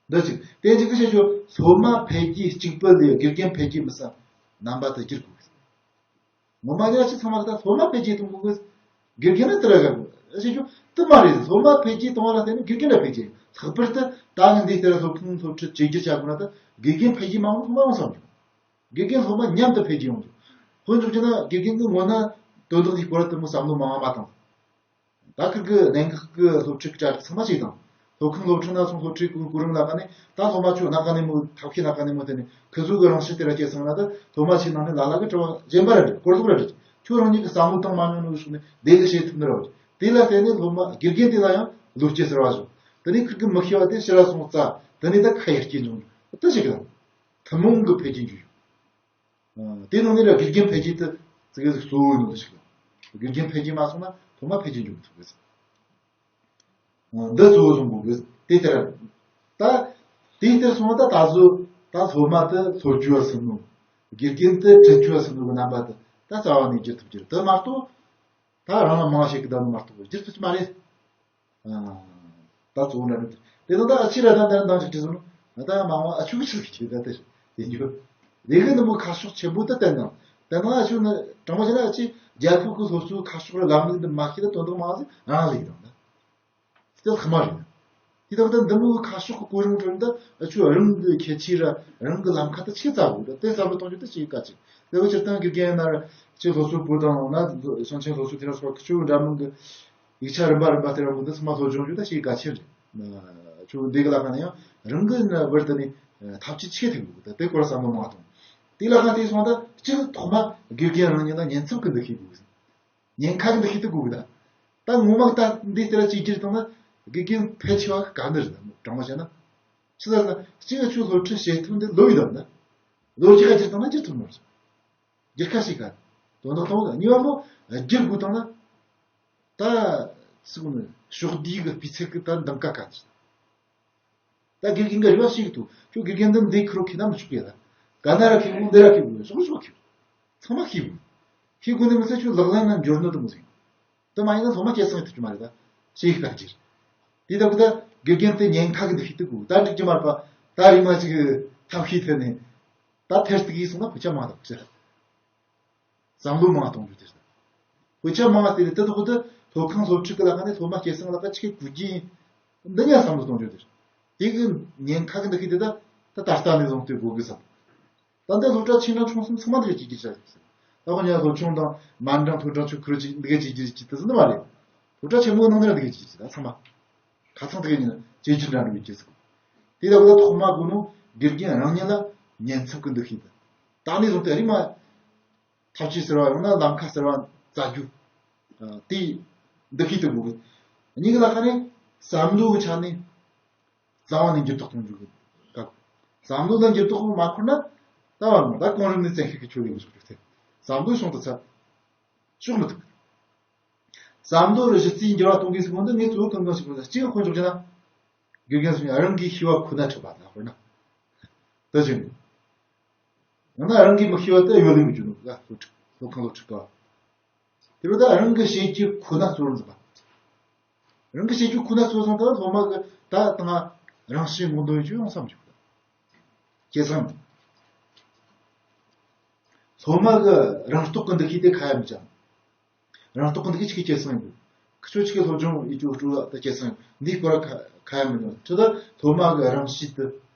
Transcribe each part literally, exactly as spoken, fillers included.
འདི་གཅིག་དེ་གཅིག་གི་བཤད་ཆོག་སློབ་མ་འཕེལ་རྒྱས་གཅིག་པུ་ལས་དགེ་རྒན་འཕེལ་རྒྱས་མི་སྲིད། རྣམ་པ་དེ་བསྒྱུར་དགོས། ངོ་མ་ཉག་ཅིག་ཚང་མ་ད་སློབ་མ་འཕེལ་རྒྱས་གཏོང་དགོས། དགེ་རྒན་ནི་དེ་ར་ག་དགོས་བཤད་ཆོག་དེ་མ་རེད། སློབ་མ་འཕེལ་རྒྱས་གཏོང་བ་ལ་བརྟེན་ནས་དགེ་རྒན་ལ་འཕེལ་རྒྱས། ལྷག་པར་དུ་ད་ངས་འདི་ལྟར་སློབ་ཁང་སློབ་ཁྲིད་བཅོས་བསྒྱུར་བྱ་དགོས་ན། ད་དགེ་རྒན་འཕེལ་རྒྱས་མ་འོངས་སློབ་མ་འོངས་སམ་བྱུང་། དགེ་རྒན་སློབ་མ་མཉམ་དུ་འཕེལ་རྒྱས་ཡོང་རྒྱུ། དཔེ་འཇོག་རྒྱུ་ན་དགེ་རྒན་གྱི་ངོ་ན་དོན་དག་འདིའི་སྐོར་དུ་མོ་བསམ་བློ་མང་བ་མ་བཏང་། ད་ཁིར་གི་གནད་འགག་གི་སློབ་ཁྲིད་ཀྱི་གྲ་སྒྲིག་ཚང་མ་བྱས་དང་། སློབ་ཁང་སློབ་ཁྲིད་ན་སོང་སློབ་ཁྲིད་གོ་གོ་རིམ་ལ་ཀ་ནས་ད་སློབ་མ་ཆོ་སྣ་ཁ་ནས་མོ་ཐབས་ཤེས་སྣ་ཁ་ནས་མོ་དེ་ནས་ཁི་ཚོ་གི་རང་བཞིན་དེ་ར་སྐྱེས་སོང་ན། ད་སློབ་མ་ཆེ་ནང་ནས་ལ་ལ་གི་དྲི་བ་གཞན་པ་ར་འདྲི་སྐོར་ལོག་ར་འདྲི། ཁྱོད་རང་ཉིད་ཀྱི་བསམ་བློ་བཏང་མ་མྱོང་ནོ་ཕྱོགས་ནས་དེ་གི་བྱེད་ཐུབ་ནི་ར་བ། དེ་ལ་བརྟེན་ནས་སློབ་མ་དགེ་རྒན་དེ་ལ་ཡང་བློ་སྐྱེད་ཟེར་བ་བྱུང་། དེ་ནས་ཁིར་གི་མི་ཤེས་པ་དེ་ཕྱི་ར་སོང་རྩ། དེ་ནས་ད་ཁ་ཡར་སྐྱེད་འབྱུང་། དེ་ཞིག་གི་ཐུན་མོང་གི་འཕེལ་རྒྱས་འཇུག་ཡོང་། ཨ། དེ་ནང་ནས་ལ་དགེ་རྒན་འཕེལ་རྒྱས་དེ་ཙི་གེ་ཟིག་གཙོ་བོ་ཡིན་ནོ་ཞིག་ལ། དགེ་རྒན་འཕེལ་རྒྱས་མ་སོང་ན་སློབ་མ་འཕེལ་རྒྱས་འགྱུར་མི་ཐུབ་གི་ཟེར། ཨ། འདི་གཙོ་བོ་བཟུང་དགོས་གི། དེ་ལྟར་ད་དེ་ལྟར་སོང་ན་ད་ད་གཟོད་ད་སློབ་མ་དེ་སློབ་བྱོས་ཟིན་ནོ། དགེ་རྒན་དེ་ཁྲིད་བྱོས་ཟིན་ནོ་གི་རྣམ་པ་དེ་ད་རྩ་བ་ནས་འགྱུར་ཐུབ་ཀྱི་རེད། དེ་མ་གཏོགས་ད་རང་ལ་མང་བཤད་གི་ད་ནི་མ་གཏོགས་འགྱུར་ཐུབ་ཀྱི་མ་རེད། ཨ། ད་གཙོ་བོ་འདྲ་མི་འདུག་དེ་ནི་ད་ཨ་ཕྱི་ར་ད་འདྲ་འདང་ཅིག་བྲིས་སོང་ན། ད་མང་བ་ཨ་ཆུ་གི་ཆུ་གི་ཆུ་ད་དེ་ཡིན་རྒྱུ། ལས་ཀའི་ནུ་མོ་ཁ་ཕྱོགས་ཆེན་པོ་ད་བསྟན་ནང་བསྟན་ནང་ཨ་ཆུ་ནི་དྲང་མོ་བྱས་ན་ཨ་ཆི་རྒྱལ་ཁབ་ཀྱི་སློབ་གསོའི་ཁ་ཕྱོགས་ར་ལམ་ལུགས་འདི་མ་ཤེས་ད་དོན་དག་མང་ཟིག་རང་ལས་དང་ད་དེ་ལྷག་མ་རེད། དེ་ད་ད་འདི་མོ་གི་ཁ་ཕྱོགས་ཀྱི་གོ་རིམ་ཁྲོད་ད་ཨ་ཆུ་རང་གི་ཁྱད་ཆོས་ར་རང་གི་ལམ་ཁ་ད་ཆི་བཙལ་དགོས་ད་དེ་བསམ་བློ་གཏོང་རྒྱུ་ད་ཆི་ག་ཆི། དེ་བ་སྤྱིར་བཏང་དགེ་རྒན་ན་ར་ཆི་སློབ་གསོ་པོ་དང་ན་ཞིང་ཆེན་སློབ་གསོ་དེ་ར་སོགས་ཀྱི་ཆུ་འདྲ་མིན་གི་ཡིག་ཆ་རིམ་པ་རིམ་པ་དེ་ར་མོ་འདི་ཚང་མ་སློབ་སྦྱོང་རྒྱུ་ད་ཞིག་གལ་ཆེ་རེད། ཁྱོད་འདི་གི་ལ་ཁ་ན་ཡང་རང་གི་ན་བར་དུ་ནི་ཐབས་ཇུས་ཆེ་ཐུབ་དགོས་ད་དེ་སྐོར་བསམ་བློ་མང་གཏོང་། དེ་ལ་ཁ་དེ་སོང་ད་སྤྱིར་ཐོག་མ་དགེ་རྒན་རང་ཉིད་ལ་ཉེན་ཚབས་ཀྱི་འདུ་ཤེས་དགོས། ཉེན་ཁ་གི་འདུ་ཤེས་དུ་དགོས་ད། ད་ངོ་མ་ད་འདི་ལྟར་གཅིག་གྱུར་བཏང་ན་དགེ་རྒན་ཕལ་ཆེ་བ་ག་འདི་རེད་དྲང་མོ་བཤད་ན། ཆི་ཟེར་ན་གཅིག་ཆུ་སློབ་ཁྲིད་བྱེད་ཐུབ་འདི་ལོ་ཡི་དམ་ན། ལོ་གཅིག་ག་གྱུར་བཏང་ན་གྱུར་ཐུབ་མ་རེད། སྒྱུར་ཁ་ཞིག་ག་དོན་དག་གཏོང་གི་གཉིས་པ་མོ་སྒྱུར་དགོས་བཏང་ན། ད་ཚིག་ནི་ཕྱོགས་བསྡུས་ཀྱི་སྤུས་ཚད་ཀྱི་ད་འདང་ཀ་ག་ཅི། ད་དགེ་རྒན་གྱི་རེ་བ་ཞིག་ཏུ་ཁྱོད་དགེ་རྒན་འདི་འདི་ཁུར་ཁྱེད་ན་མི་ཆོག་གི་ལ། ག་ན་ར་ཁྱེད་དགོས་འདི་ར་ཁྱེད་དགོས་ཕྱོགས་ཕྱོགས་ཁྱེད། ཚང་མ་ཁྱེད་དགོས། ཁྱེད་དགོས་ནི་མི་ཚད་ཁྱོད་ལག་ལེན་ན་འབྱོར་ནི་དུ་མི་ཟིན། དུ་མ་ཡིན་ན་སློབ་མ་སྐྱེད་སྲིང་ཐུབ་ཀྱི་མ་རེད་ད། ཞིག་ག་ཅིར། དེ་ལྟ་བུ་ད་དགེ་རྒན་དེ་ཉེན་ཁ་གི་འདུ་ཤེས་དུ་དགོས་ད་འགྲིག་གི་མ་རེད་པ། ད་རིང་མ་ཅིག་ཐབས་ཤེས་ཐད་ནས་ད་ཐེར་ཏིག་ཡིན་སོང་ན་ཕུ་ཆ་མ་ཐོག་ཅེས། བསམ་བློ་མང་གཏོང་རྒྱུ་དེ་རེད། དཔེ་ཆ་མང་དེ་རེད་དེ་ཐོག་ཏུ་སློབ་ཁང་སློབ་ཁྲིད་ཀྱི་ལ་ཁ་ནས་སློབ་མ་སྐྱེད་སྲིང་ལ་ཁ་ཆིག་གི་གུ་རྒྱུ་ཡིན། འདི་ཉག་བསམ་བློ་གཏོང་རྒྱུ་དེ་རེད། དེ་གི་ཉེན་ཁ་གི་འདུ་ཤེས་དེ་ད་ད་ད་ལྟ་ནས་བཟུང་སྟེ་དགོས་གི་བསམ། ད་ལྟ་སློབ་གྲྭ་ཆེ་འབྲིང་ཆུང་གསུམ་ཚང་མ་འདི་རེད་ཅིག་གི་ཆ་ཟིག་ཟེར། ད་ཁོ་ཉག་སློབ་ཆུང་དང་མན་གྲངས་མཐོ་གྲངས་ཆུ་ཁུར་ཅིག་འདི་ག་ཅིག་གི་ཅིག་དེ་ཟིན་མ་རེད། སློབ་གྲྭ་ཆེན་མོའི་ནང་ནས་འདི་ག་ཅིག་ཅིག་ད་ཚང་མ། ཁ་ཚང་དེ་ག་ཉིན་ཇེ་ཆེར་འགྲོ་བའི་རྗེས་སུ། དེ་ལྟ་བུ་ད་ཐོག་མ་དགོས་ནོ་དགེ་རྒན་རང་ཉིད་ལ་ཉེན་ཚབས་ཀྱི་འདུ་ཤེས་དང་། ད་ནས་བཟུང་སྟེ་རིམ་མ་ཐབས་ཇུས་ཟེར་བ་ཡང་ན་ལམ་ཁ་ཟེར་བ་བཙལ་རྒྱུ། ཨ། དེའི་འདུ་ཤེས་དེ་དགོས་གི། གཉིས་ཀྱི་ལ་ཁ་ནས་བསམ་བློ་གི་ཆ་ནས་རྩ་བ་ནས་འགྱུར་ལྡོག་གཏོང་རྒྱུ་གི་སྐབས། བསམ་བློ་ལ་འགྱུར་ལྡོག་མ་འཁོར་ན་ད་བར་མ་ད་གོང་རིམ་ནས་བཙན་ཤེད་ཀྱི་ཆོས་ལས་མི་བཟོ་རྒྱུ་དེ། བསམ་བློའི་གཞུང་དུ་ཚར། ཕྱོགས་མི་ཐུབ། བསམ་བློ་རུ་གཞི་རྩའི་འགྱུར་བ་གཏོང་དགོས་ཟེར་གོ་འདི་ངས་གཙོ་བོ་གང་གང་ཞིག་གོ་ན་གཅིག་དཔེ་འཇོག་རྒྱུ་ན། དགེ་རྒན་སུ་ཡང་རང་གི་ཤེས་པ་ཁོ་ན་ཁྲིད་པ་ལ་དཔེར་ན། དེ་བཞིན། ཡང་ན་རང་གི་མི་ཤེས་པ་དེ་ཡོད་ལེ་མི་འཇུ་ནོ་ག་སློབ་ཁྲིད་སློབ་ཁང་སློབ་ཁྲིད་སྐབས། དེ་བས་ད་རང་གི་ཤེས་རྒྱུ་ཁོ་ན་གཙོ་བོར་འཛིན་པ། རང་གི་ཤེས་རྒྱུ་ཁོ་ན་གཙོ་བཟུང་ད་སློབ་མ་གི་ད་དང་རང་ཤེས་ངོ་འདོན་རྒྱུ་ཡོང་བསམ་རྒྱུ། བྱས་ཙང་། སློབ་མ་གི་རང་རྟོགས་ཀྱི་འདུ་ཤེས་དེ་ཁ་ཡ་མི་བྱ། རང་རྟོགས་ཀྱི་འདུ་ཤེས་ཆི་གི་སྐྱེད་སྲིང་ཡོད། ཁི་ཆོ་ཆི་གི་སློབ་སྦྱོང་ཡེད་རྒྱུ་སྤྲོ་བ་དེ་སྐྱེད་སྲིང་ཡོད། འདིའི་སྐོར་ཁ་ཁ་ཡ་མི་ཉོ། ཁྱོད་ད་སློབ་མ་གི་རང་གཤིས་དེ་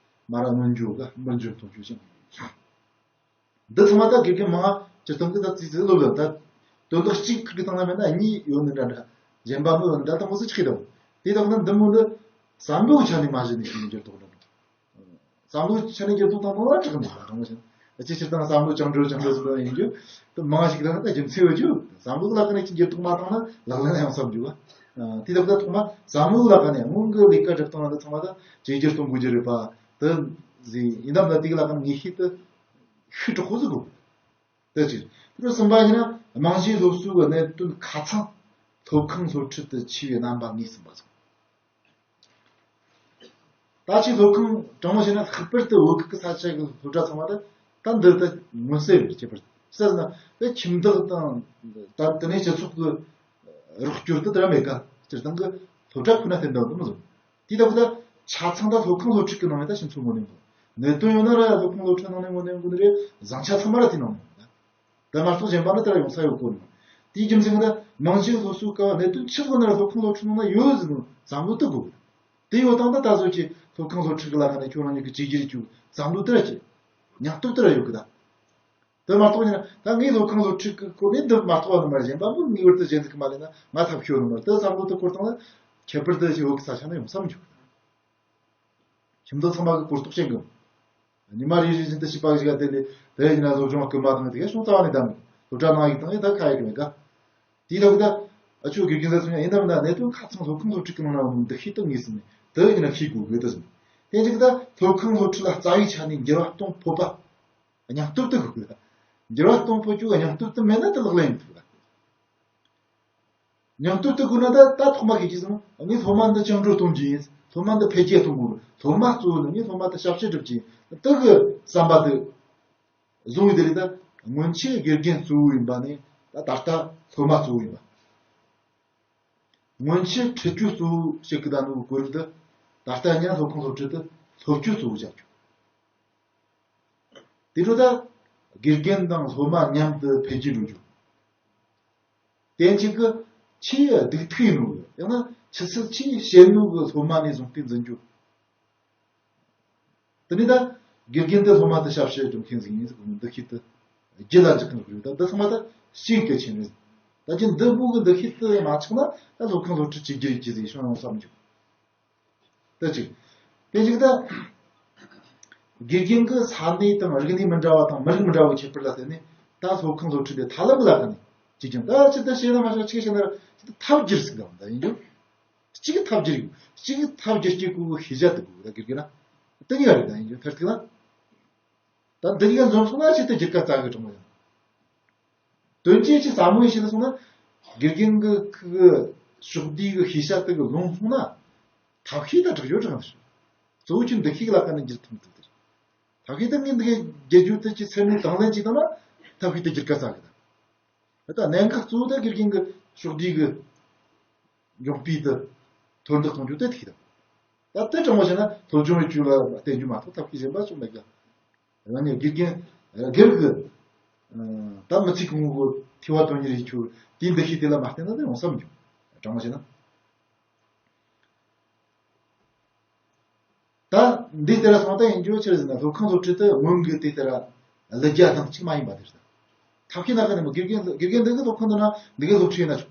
མ་ར་མངོན་འགྱུར་ག་མངོན་འགྱུར་གཏོང་རྒྱུ་ཅིག་འདི་ཚང་མ་ད་དགེ་རྒན་མང་སྤྱིར་བཏང་གི་ད་རྩིས་རྩིས་སློབ་ལ་ད་དོན་དག་གཅིག་ཁིར་གི་སྟེང་ན་མེད་ན་གཉིས་ཡོད་ནི་འདྲ་འདྲ། གཞན་པ་མི་ཡོད་ནི་འདྲ་ད་མོ་ཚོ་ཆི་གི་དང་། དེ་དག་ནི་འདི་མོ་འདི་བསམ་བློའི་ཆ་ནས་མ་གཞི་ནས་ཤེས་ནི་འགྱུར་ལྡོག་འདྲ་འདྲ། བསམ་བློའི་ཆ་ནས་འགྱུར་ལྡོག་བཏང་ན་ལ་དྲག་མི་འདུག་དྲང་མོ་བཤད་ན། སྤྱི་སྤྱིར་བཏང་བསམ་བློ་བཅིངས་འགྲོལ་བཅིངས་འགྲོལ་ཟེར་བ་ཡིན་རྒྱུ། དུ་མང་ཞིག་ལ་ད་རྒྱུ་མཚན་ཡོད་རྒྱུ། བསམ་བློ་ལ་ཀ་ནས་ཅི་འགྱུར་ལྡོག་མ་བཏང་ན་ལག་ལེན་ཡང་བསམ་རྒྱུ་བ། དེ་ལྟ་བུ་ད་ཐོག་མ་བསམ་བློ་ལ་ཀ་ནས་སྔོན་གྱི་ལས་ཀ་སྒྲུབ་སྟངས་ལ་ད་ཚང་མ་ད་བཅོས་བསྒྱུར་གཏོང་དགོས་རྒྱུ་རེད་པ། དུ་ཟིན་ཡིན་ནམ་ལ་དེ་ག་ལ་ཀ་ངེས་ཤེས་དུ་ཤུགས་དྲག་པོ་ཟིག་དགོས། དེ་གཅིག་དེ་གསུམ་པ་ཡིན་ན་རྨང་གཞིའི་སློབ་གསོའི་གནད་དོན་ཁ་ཚང་སློབ་ཁང་སློབ་ཁྲིད་དུ་ཆེ་བའི་རྣམ་པ་ངེས་ཟིན་པ་ཚང་། ད་ཅིག་སློབ་ཁང་དྲང་མོ་བཤད་ན་ལྷག་པར་དུ་བོད་ཁུལ་གྱི་ས་ཆ་གི་སློབ་གྲྭ་ཚང་མ་དེ་ད་འདི་ལྟ་མངོན་གསལ་རེད། ཁྱད་པར་ཟེར་ན་དེ་ཁྱིམ་བདག་དང་ད་དེ་ནས་སྤྱི་ཚོགས་ཀྱི་རོགས་སྐྱོར་དེ་དེ་ར་མེད་ཀ་སྤྱིར་བཏང་གི་སློབ་གྲྭ་ཁོ་ན་དེ་འདྲ་འདུག་མི་བཟོ། དེ་ལྟ་བུ་ད་ ཆ་ཚང་ད་སློབ་ཁང་སློབ་ཁྲིད་ཀྱི་ནང་ནས་ད་ཕྱི་ཚུལ་ངོ་ནས་ངོ་། གནད་དོན་ཡོད་ན་ར་སློབ་ཁང་སློབ་ཁྲིད་ནང་ནས་ངོ་ནས་ངོ་ནས་རེད། བཟང་ཆ་ཚང་མ་ར་དེ་ནང་ནས་ངོ་ནས། དེ་མ་གཏོགས་གཞན་པ་ནི་དེ་ལ་ཡོང་ས་ཡོད་གོ་ནི། དེའི་རྒྱུ་མཚན་གྱིས་ད་མང་ཆེ་བའི་སློབ་གསོའི་སྐབས་གནད་དོན་ཆི་ཟིག་ན་ར་སློབ་ཁང་སློབ་ཁྲིད་ནང་ན་ཡོད་ཟེར་ནོ་བསམ་བློ་དེ་དགོས་གི། དེ་ཡོད་དང་ད་ད་གཟོད་ཀྱི་སློབ་ཁང་སློབ་ཁྲིད་ཀྱི་ལ་ཁ་ནས་ཁྱོད་རང་ཉིད་ཀྱི་བྱས་རྗེས་རིག་རྒྱུ་བསམ་བློ་དེ་ར་ཀྱི་སྙིང་སྟོབས་དེ་ར་ཡོད་གི་ད། དེ་མ་གཏོགས་ཡིན་ན་ད་ངའི་སློབ་ཁང་སློབ་ཁྲིད་ཀྱི་སྐོར་ནས་འདི་མ་གཏོགས་པ་ནི་མ་རེད། གཞན་པ་མི་ངེས་པར་དུ་གཞན་ཟིག་གི་མ་ལས་ན་ང་ཐབས་ཤོར་ནི་མ་རེད། དེ་བསམ་བློ་དེ་སྐོར་སྟངས་ལ་ཁྱད་པར་དུ་ཞེ་བོ་གི་ས་ཆ་ནས་ཡོང་བསམ་འཇུག་ཁྱིམ་ཚང་ཚང་མ་གི་གོ་རྟོགས་ཅན་གི། ཉི་མ་རེ་རེ་བཞིན་དུ་བྱིས་པ་ཞིག་ག་བསྡད་ནས་དེ་ཡིན་ན་སློབ་སྦྱོང་སྐུལ་མ་དང་དེ་ག་སོང་རྩ་བ་ནས་བསྡད་མེད། སློབ་གྲྭ་ནང་ཡིག་དང་ཡིན་ད་ཁ་ཡིག་མེད་ག་དེའི་ཐོག་ད་ཨ་ཆོ་དགེ་རྒན་ཟེར་སོང་ཡ་ཡིན་ནམ་ན་གནད་དོན་ཁ་ཚང་སློབ་ཁང་སློབ་ཁྲིད་ཀྱི་ནང་ན་འདུ་ཤེས་གཏོང་ངེས་ཟིན་ནས་དེ་ཡིན་ན་ཤེས་དགོས་དགོས་ད་ཟིན། དེ་གཅིག་ད་སློབ་ཁང་སློབ་ཁྲིད་ལ་རྩ་བའི་ཆ་ནས་འགྱུར་བ་གཏོང་ཕོད་པ། སྙིང་སྟོབས་དེ་དགོས་གི། འགྱུར་བ་གཏོང་ཕོད་རྒྱུ་སྙིང་སྟོབས་དེ་མེད་ན་དེ་ལག་ལེན་ཡིན་ཐུབ་གི། སྙིང་སྟོབས་དེ་དགོས་ན་ད་ད་ཐོག་མ་གི་ཅི་ཟེར་ན་ངས་སློབ་མ་འདི་བཅིངས་འགྲོལ་གཏོང་རྒྱུ་ཡིན། སློབ་མ་འདི་འཕེལ་རྒྱས་གཏོང་དགོས། སློབ་མ་གཙོ་བོ་ནི་ངས་སློབ་མ་དེ་ཞབས་ཕྱི་སྒྲུབ་རྒྱུ་ཡིན། དེ་གི་བསམ་པ་དེ་བཟུང་བའི་དེ་རེད། ད་སྔོན་ཆད་དགེ་རྒན་གཙོ་བོ་ཡིན་པ་ནས་ད་ད་ལྟ་སློབ་མ་གཙོ་བོ་ཡིན་པ། སྔོན་ཆད་ཁྲིད་རྒྱུ་གཙོ་བོ་བྱེད་ཀྱི་ད་ནུ་གོ་རིམ་དེ་ད་ལྟ་ཉན་སློབ་ཁང་སློབ་ཁྲིད་དེ་སློབ་སྐྱོར་གཙོ་བོ་བྱ་རྒྱུ། དེ་འཕྲོ་ད་དགེ་རྒན་དང་སློབ་མ་མཉམ་དུ་འཕེལ་རྒྱས་འགྲོ་རྒྱུ། དེ་གཅིག་གི་ཆེས་སྡུག་ཐུག་ཡིན་ནོ་ཡང་ན་ཆུ་ཚད་ཆེས་ཞན་ནོ་གི་སློབ་མ་ནས་བཟུང་སྟེ་འཛིན་རྒྱུ། དེ་ནས་ད་དགེ་རྒན་དེ་སློབ་མ་དེ་ཞབས་ཕྱི་སྒྲུབ་མཁན་ཟིག་ཡིན་ཟེར་གོ་ནོ་འདུ་ཤེས་དེ་རྒྱུད་ལ་འཇགས་མཁན་ཟིག་རེད། ད་འདི་ཚང་མ་ད་ཤིན་གལ་ཆེན་རེད། ད་ཅི་འདི་མོ་གི་འདུ་ཤེས་དེ་མ་ཆགས་ན་ད་སློབ་ཁང་སློབ་ཁྲིད་ཅིག་བསྒྱུར་རྒྱུ་ཟིག་བྱུང་ཡོང་བསམ་རྒྱུ། ད་ཅིག་དེ་ཅིག་ད་དགེ་རྒན་གྱི་ས་གནས་དང་རིག་གནས་མི་འདྲ་བ་དང་མི་རིགས་མི་འདྲ་བའི་ཁྱད་པར་ལ་བརྟེན་ནས་ད་སློབ་ཁང་སློབ་ཁྲིད་དེ་ཐབས་ལམ་གྱི་ལ་ཁ་ནས་ཅིག་ཀྱང་ད་ཅི་ད་བཤད་ན་མ་ཤོག་ཅིག་བཤད་ན་ཅི་ད་ཐབས་བསྒྱུར་ཟིག་གམ་ད་ཡིན་རྒྱུ། གཅིག་གི་ཐབས་བསྒྱུར་ཡོད། གཅིག་གི་ཐབས་བསྒྱུར་སྐྱེ་དགོས་གི་ཤེས་བྱ་དེ་དགོས་གི་ད་དགེ་རྒན་ན། དེ་གཉིས་ཀ་རེད་ད་ཡིན་རྒྱུ་མཐར་ཐུག་ན། ད་འདི་གཉིས་ཀ་འཛོམས་སོང་ན་ཆེད་དུ་བསྒྱུར་ཀ་རྩ་གི་གྲོང་མོ་ཡང་། དོན་ཅི་ཅི་ཟབ་མོ་ཡིན་ཞེས་ན་སོང་ན། དགེ་རྒན་གི་ཁུ་གི་ཕྱོགས་བསྡུས་གི་ཤེས་བྱ་དེ་གི་ལོངས་སོང་ན། ཐབས་ཤེས་ད་དྲག་ཡོད་དྲག་འདི་ཞིག་གཙོ་བོ་ཆེན་འདུ་ཤེས་ལ་ཀ་ནས་འགྱུར་ཐུབ་འདུག་དེ། ཐབས་ཤེས་ད་ངས་འདི་གི་བསྒྱུར་རྒྱུ་དེ་ཅི་ཚེ་ནས་དང་ལེན་ཅི་དང་ན་ཐབས་ཤེས་དེ་བསྒྱུར་ཀ་རྩ་གི་ད། ད་གནད་འགག་གཙོ་བོ་ད་དགེ་རྒན་གྱི་ཕྱོགས་བསྡུས་ཀྱི་མགྱོགས་པའི་དུ་དོན་དག་གཏོང་རྒྱུ་དེ་ཐུག་ད། ད་དེ་དྲང་མོ་བྱས་ན་སློབ་སྦྱོང་བའི་ཆོས་ལ་བརྟེན་རྒྱུ་མ་གཏོགས་ཐབས་ཤེས་གཞན་པ་ཅུང་མེད་ཀྱང་། ང་ནི་དགེ་རྒན་སྒེར་གྱི་ད་མི་ཚེ་གང་བོ་ཐེ་བ་དོན་གཉེར་ཡི་ཆོས་དེའི་འདུ་ཤེས་དེ་ལ་མ་བརྟེན་ན་ད་ཡོང་ས་མི་འགྱུར། དྲང་མོ་བྱས་ན། ད་འདི་ལྟར་སོང་ད་ཡིན་རྒྱུ་ཆི་རེད་ཟེར་ན་སློབ་ཁང་སློབ་ཁྲིད་དུ་སྔོན་གྱི་དེ་ལྟར་ལ་རྒྱ་དང་གཅིག་མ་ཡིན་པ་དེ་རེད། ཐབས་ཤེས་ན་ག་ནས་མོ་དགེ་རྒན་དགེ་རྒན་འདི་གི་སློབ་ཁང་དུ་ན་འདི་གི་སློབ་ཁྲིད་ཡིན་ན་ཆོག་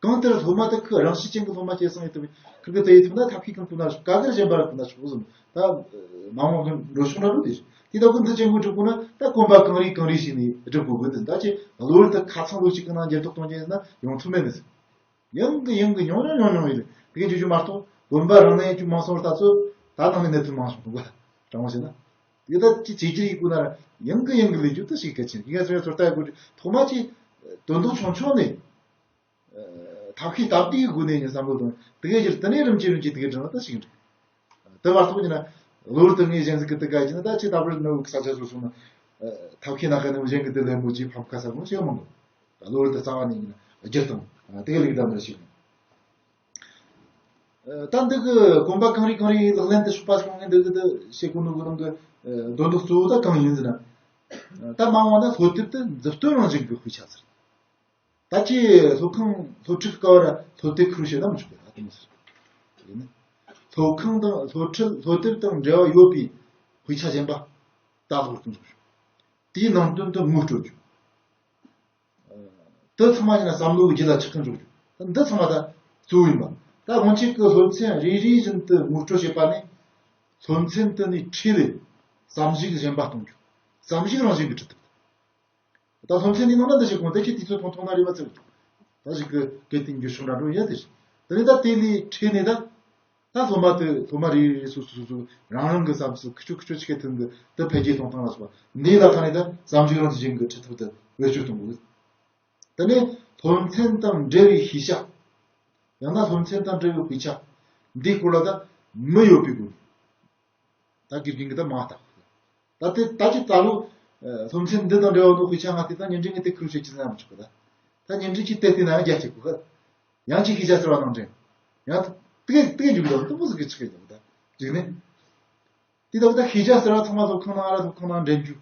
གང་ལྟར་སློབ་མ་དག་གི་རང་བཞིན་ཅན་གྱི་སློབ་མ་སྐྱེད་སྲིང་ཡོད་དུ་ཁིར་གི་དེ་ཡིན་ཐུབ་ན་ཐབས་ཤེས་གང་ཐུབ་ན་ཆོག་ག་གེར་གཞན་པ་ར་ཐུབ་ན་ཆོག་ཟིན། ད་མ་འོངས་ཀྱི་འགྲོ་ཕྱོགས་འདྲ་རུ་དེ་རེད། དེ་ལྟ་བུ་འདི་ཅན་གྱི་སྒྲུབ་དགོས་ན་ད་གོམ་པ་གང་རེ་གང་རེ་ཞིག་ནས་སྒྲུབ་དགོས་གི་འདི་ད་ཅི་གློ་བུར་དུ་ཁ་ཚང་ལོ་གཅིག་གི་ནང་འགྱུར་ལྡོག་གཏོང་རྒྱུ་ཡིན་ན་ཡོང་ཐུབ་མེད་ནི་ཟིན། ཡང་གི་ཡང་གི་ཉུང་ཉུང་ཉུང་ཉུང་ཡིན། དེ་གའི་བརྗོད་རྒྱུ་མ་གཏོགས་དགོན་པ་རང་ལ་ཡང་ཅུང་མང་སོང་བར་ལྟ་ཚོད་ད་ནང་ནས་གནད་དོན་མང་སོང་འདུག་ག་དྲང་མོ་བྱས་ན། དེ་ད་ཅི་བྱེད་ཀྱི་ཡིན་དགོས་ན་ཡང་གི་ཡང་གི་ལས་རྒྱུ་དེ་ཞིག་གལ་ཆེན་གྱི་ངས་ཚོད་ཚོད་ལྟ་དགོས། ཐོག་མ་ཅི་དོན་དག་ཆུང་ཆུང་ནས་ཐབས་ཤེས་སྟབས་བདེའི་སྒོ་ནས་ཉིན་བསམ་བློ་དང་དེ་གའི་ཕྱིར་དེ་ནས་རིམ་གྱིས་རིམ་གྱིས་དེ་གའི་དྲན་པ་དེ་ཞིག་འདྲ། དེ་བར་ཐོག་ཉིན་ན་གློ་བུར་དུ་ངས་གཞན་ཟིག་གི་དེ་ག་ཡིན་ན་ད་ཅི་ད་བར་ནུ་ས་ཆ་སོ་སོ་ན་ཐབས་ཤེས་ན་ག་ནས་གཞན་གི་དེ་ལས་མོ་ཅི་ཕམ་ཁ་ས་མོ་ཞེ་མང་གི། ད་གློ་བུར་དུ་རྩ་བ་ནས་ཡིན་ན་སྒྱུར་དང་དེ་ག་ལེགས་དམ་རེ་ཞིག་ཡིན། ད་འདི་གི་གོམ་པ་གང་རེ་གང་རེ་ལག་ལེན་དུ་ཤོག་པ་སོང་ངས་འདི་གི་དེ་བྱེད་དགོས་ནོ་གི་རང་གི་དོན་དག་གཙོ་བོ་ད་གང་ཡིན་ཟེར་ན། ད་མ་འོངས་ན་སློབ་དེབ་དེ་མཛུབ་སྟོན་རང་བཞིན་གི་དཔེ་ཆ་ཟེར། ད་ཅི་སློབ་ཁང་སློབ་ཁྲིད་སྐབས་ར་སློབ་དེབ་ཁུར་བྱེད་ན་མི་ཆོག་གི་ད་དེ་མོ་ཟེར། ཡིན་ན། སློབ་ཁང་དང་སློབ་ཁྲིད་སློབ་དེབ་དང་འབྲེལ་བ་ཡོད་པའི་དཔེ་ཆ་གཞན་པ་ད་སློབ་ཁྲིད་འཛུགས་ཤོག་དེའི་ནང་དོན་དུ་ངོ་སྤྲོད་རྒྱུ། དེ་ཚང་མ་ཡིན་ན་བསམ་བློ་གི་རྒྱུད་ལ་ཆགས་ཀྱི་འཇུག་རྒྱུ། འདི་ཚང་མ་ད་གཙོ་བོ་ཡིན་པ། ད་སྔོན་ཆད་ཀྱི་སློབ་ཚན་རེ་རེ་བཞིན་དུ་ངོ་སྤྲོད་བྱེད་པ་ནས་སློབ་ཚན་དེ་ནས་འཕྲོས་ལས་བསམ་གཞིག་གཞན་པ་གཏོང་རྒྱུ། བསམ་གཞིག་རང་བཞིན་གྱིས་ཁྲིད་ཐུབ། ད་སློབ་ཚན་འདི་ནང་ན་འདི་ཞིག་གོང་དེ་ཁྱེད་དུས་ཚོད་ཐུང་ཐུང་ན་རེ་བ་ཚེ་ད་ཞིག་གི་གལ་ཏེ་འགྱུར་བྱུང་འདྲ་འགྲོ་ཡ་དེ་ཞིག་དེ་ནས་ད་དེ་ལས་འཕྲོས་ནས་ད། ད་སློབ་མ་དེ་སློབ་མ་རེ་རེ་སོ་སོ་སོ་སོ་རང་རང་གི་བསམ་ཚུལ་ཁི་ཆོ་ཁི་ཆོ་ཆི་གེ་ཐོན་གི་དེ་འཕེལ་རྒྱས་གཏོང་སྟངས་ལ་སོགས་པ་འདི་ལ་ཁ་ནས་ད་བསམ་གཞིག་རང་བཞིན་གྱི་ཁྲིད་ཐབས་དེ་བེད་སྤྱོད་གཏོང་དགོས། དེ་ནས་སློབ་ཚན་དང་འབྲེལ་བའི་ཤེས་བྱ། ཡང་ན་སློབ་ཚན་དང་འབྲེལ་བའི་དཔེ་ཆ། འདིའི་སྐོར་ལ་ད་མི་ཡོད་པའི་སྒོ་ནས། ད་དགེ་རྒན་གྱིས་ད་མ་བལྟ། ད་དེ་ད་ཅི་ད་ལོ། སློབ་ཚན་འདི་དང་འབྲེལ་བ་ནོ་དཔེ་ཆ་ང་དེ་ད་བརྙན་འཕྲིན་གྱི་དེ་ཁུར་བྱེད་ཀྱི་ཟེར་ན་མི་ཆོག་གི་ད། ད་བརྙན་འཕྲིན་གྱི་དེ་དེ་ན་ཡང་རྒྱ་ཆེ་གོ་གི། ཡང་ཅིག་ཤེས་བྱ་ཟེར་བ་ནང་འདྲེན། ཡང་དེ་དེ་གི་འཇུག་ལ་དུ་མོ་ཟིག་གི་ཆགས་ཡོང་ འགྲིག་ནི། དེ་ལྟ་བུ་ད་ཤེས་བྱ་ཟེར་བ་ཚང་མ་སློབ་ཁང་ནང་ཨ་ར་སློབ་ཁང་ནང་འདྲེན་རྒྱུ།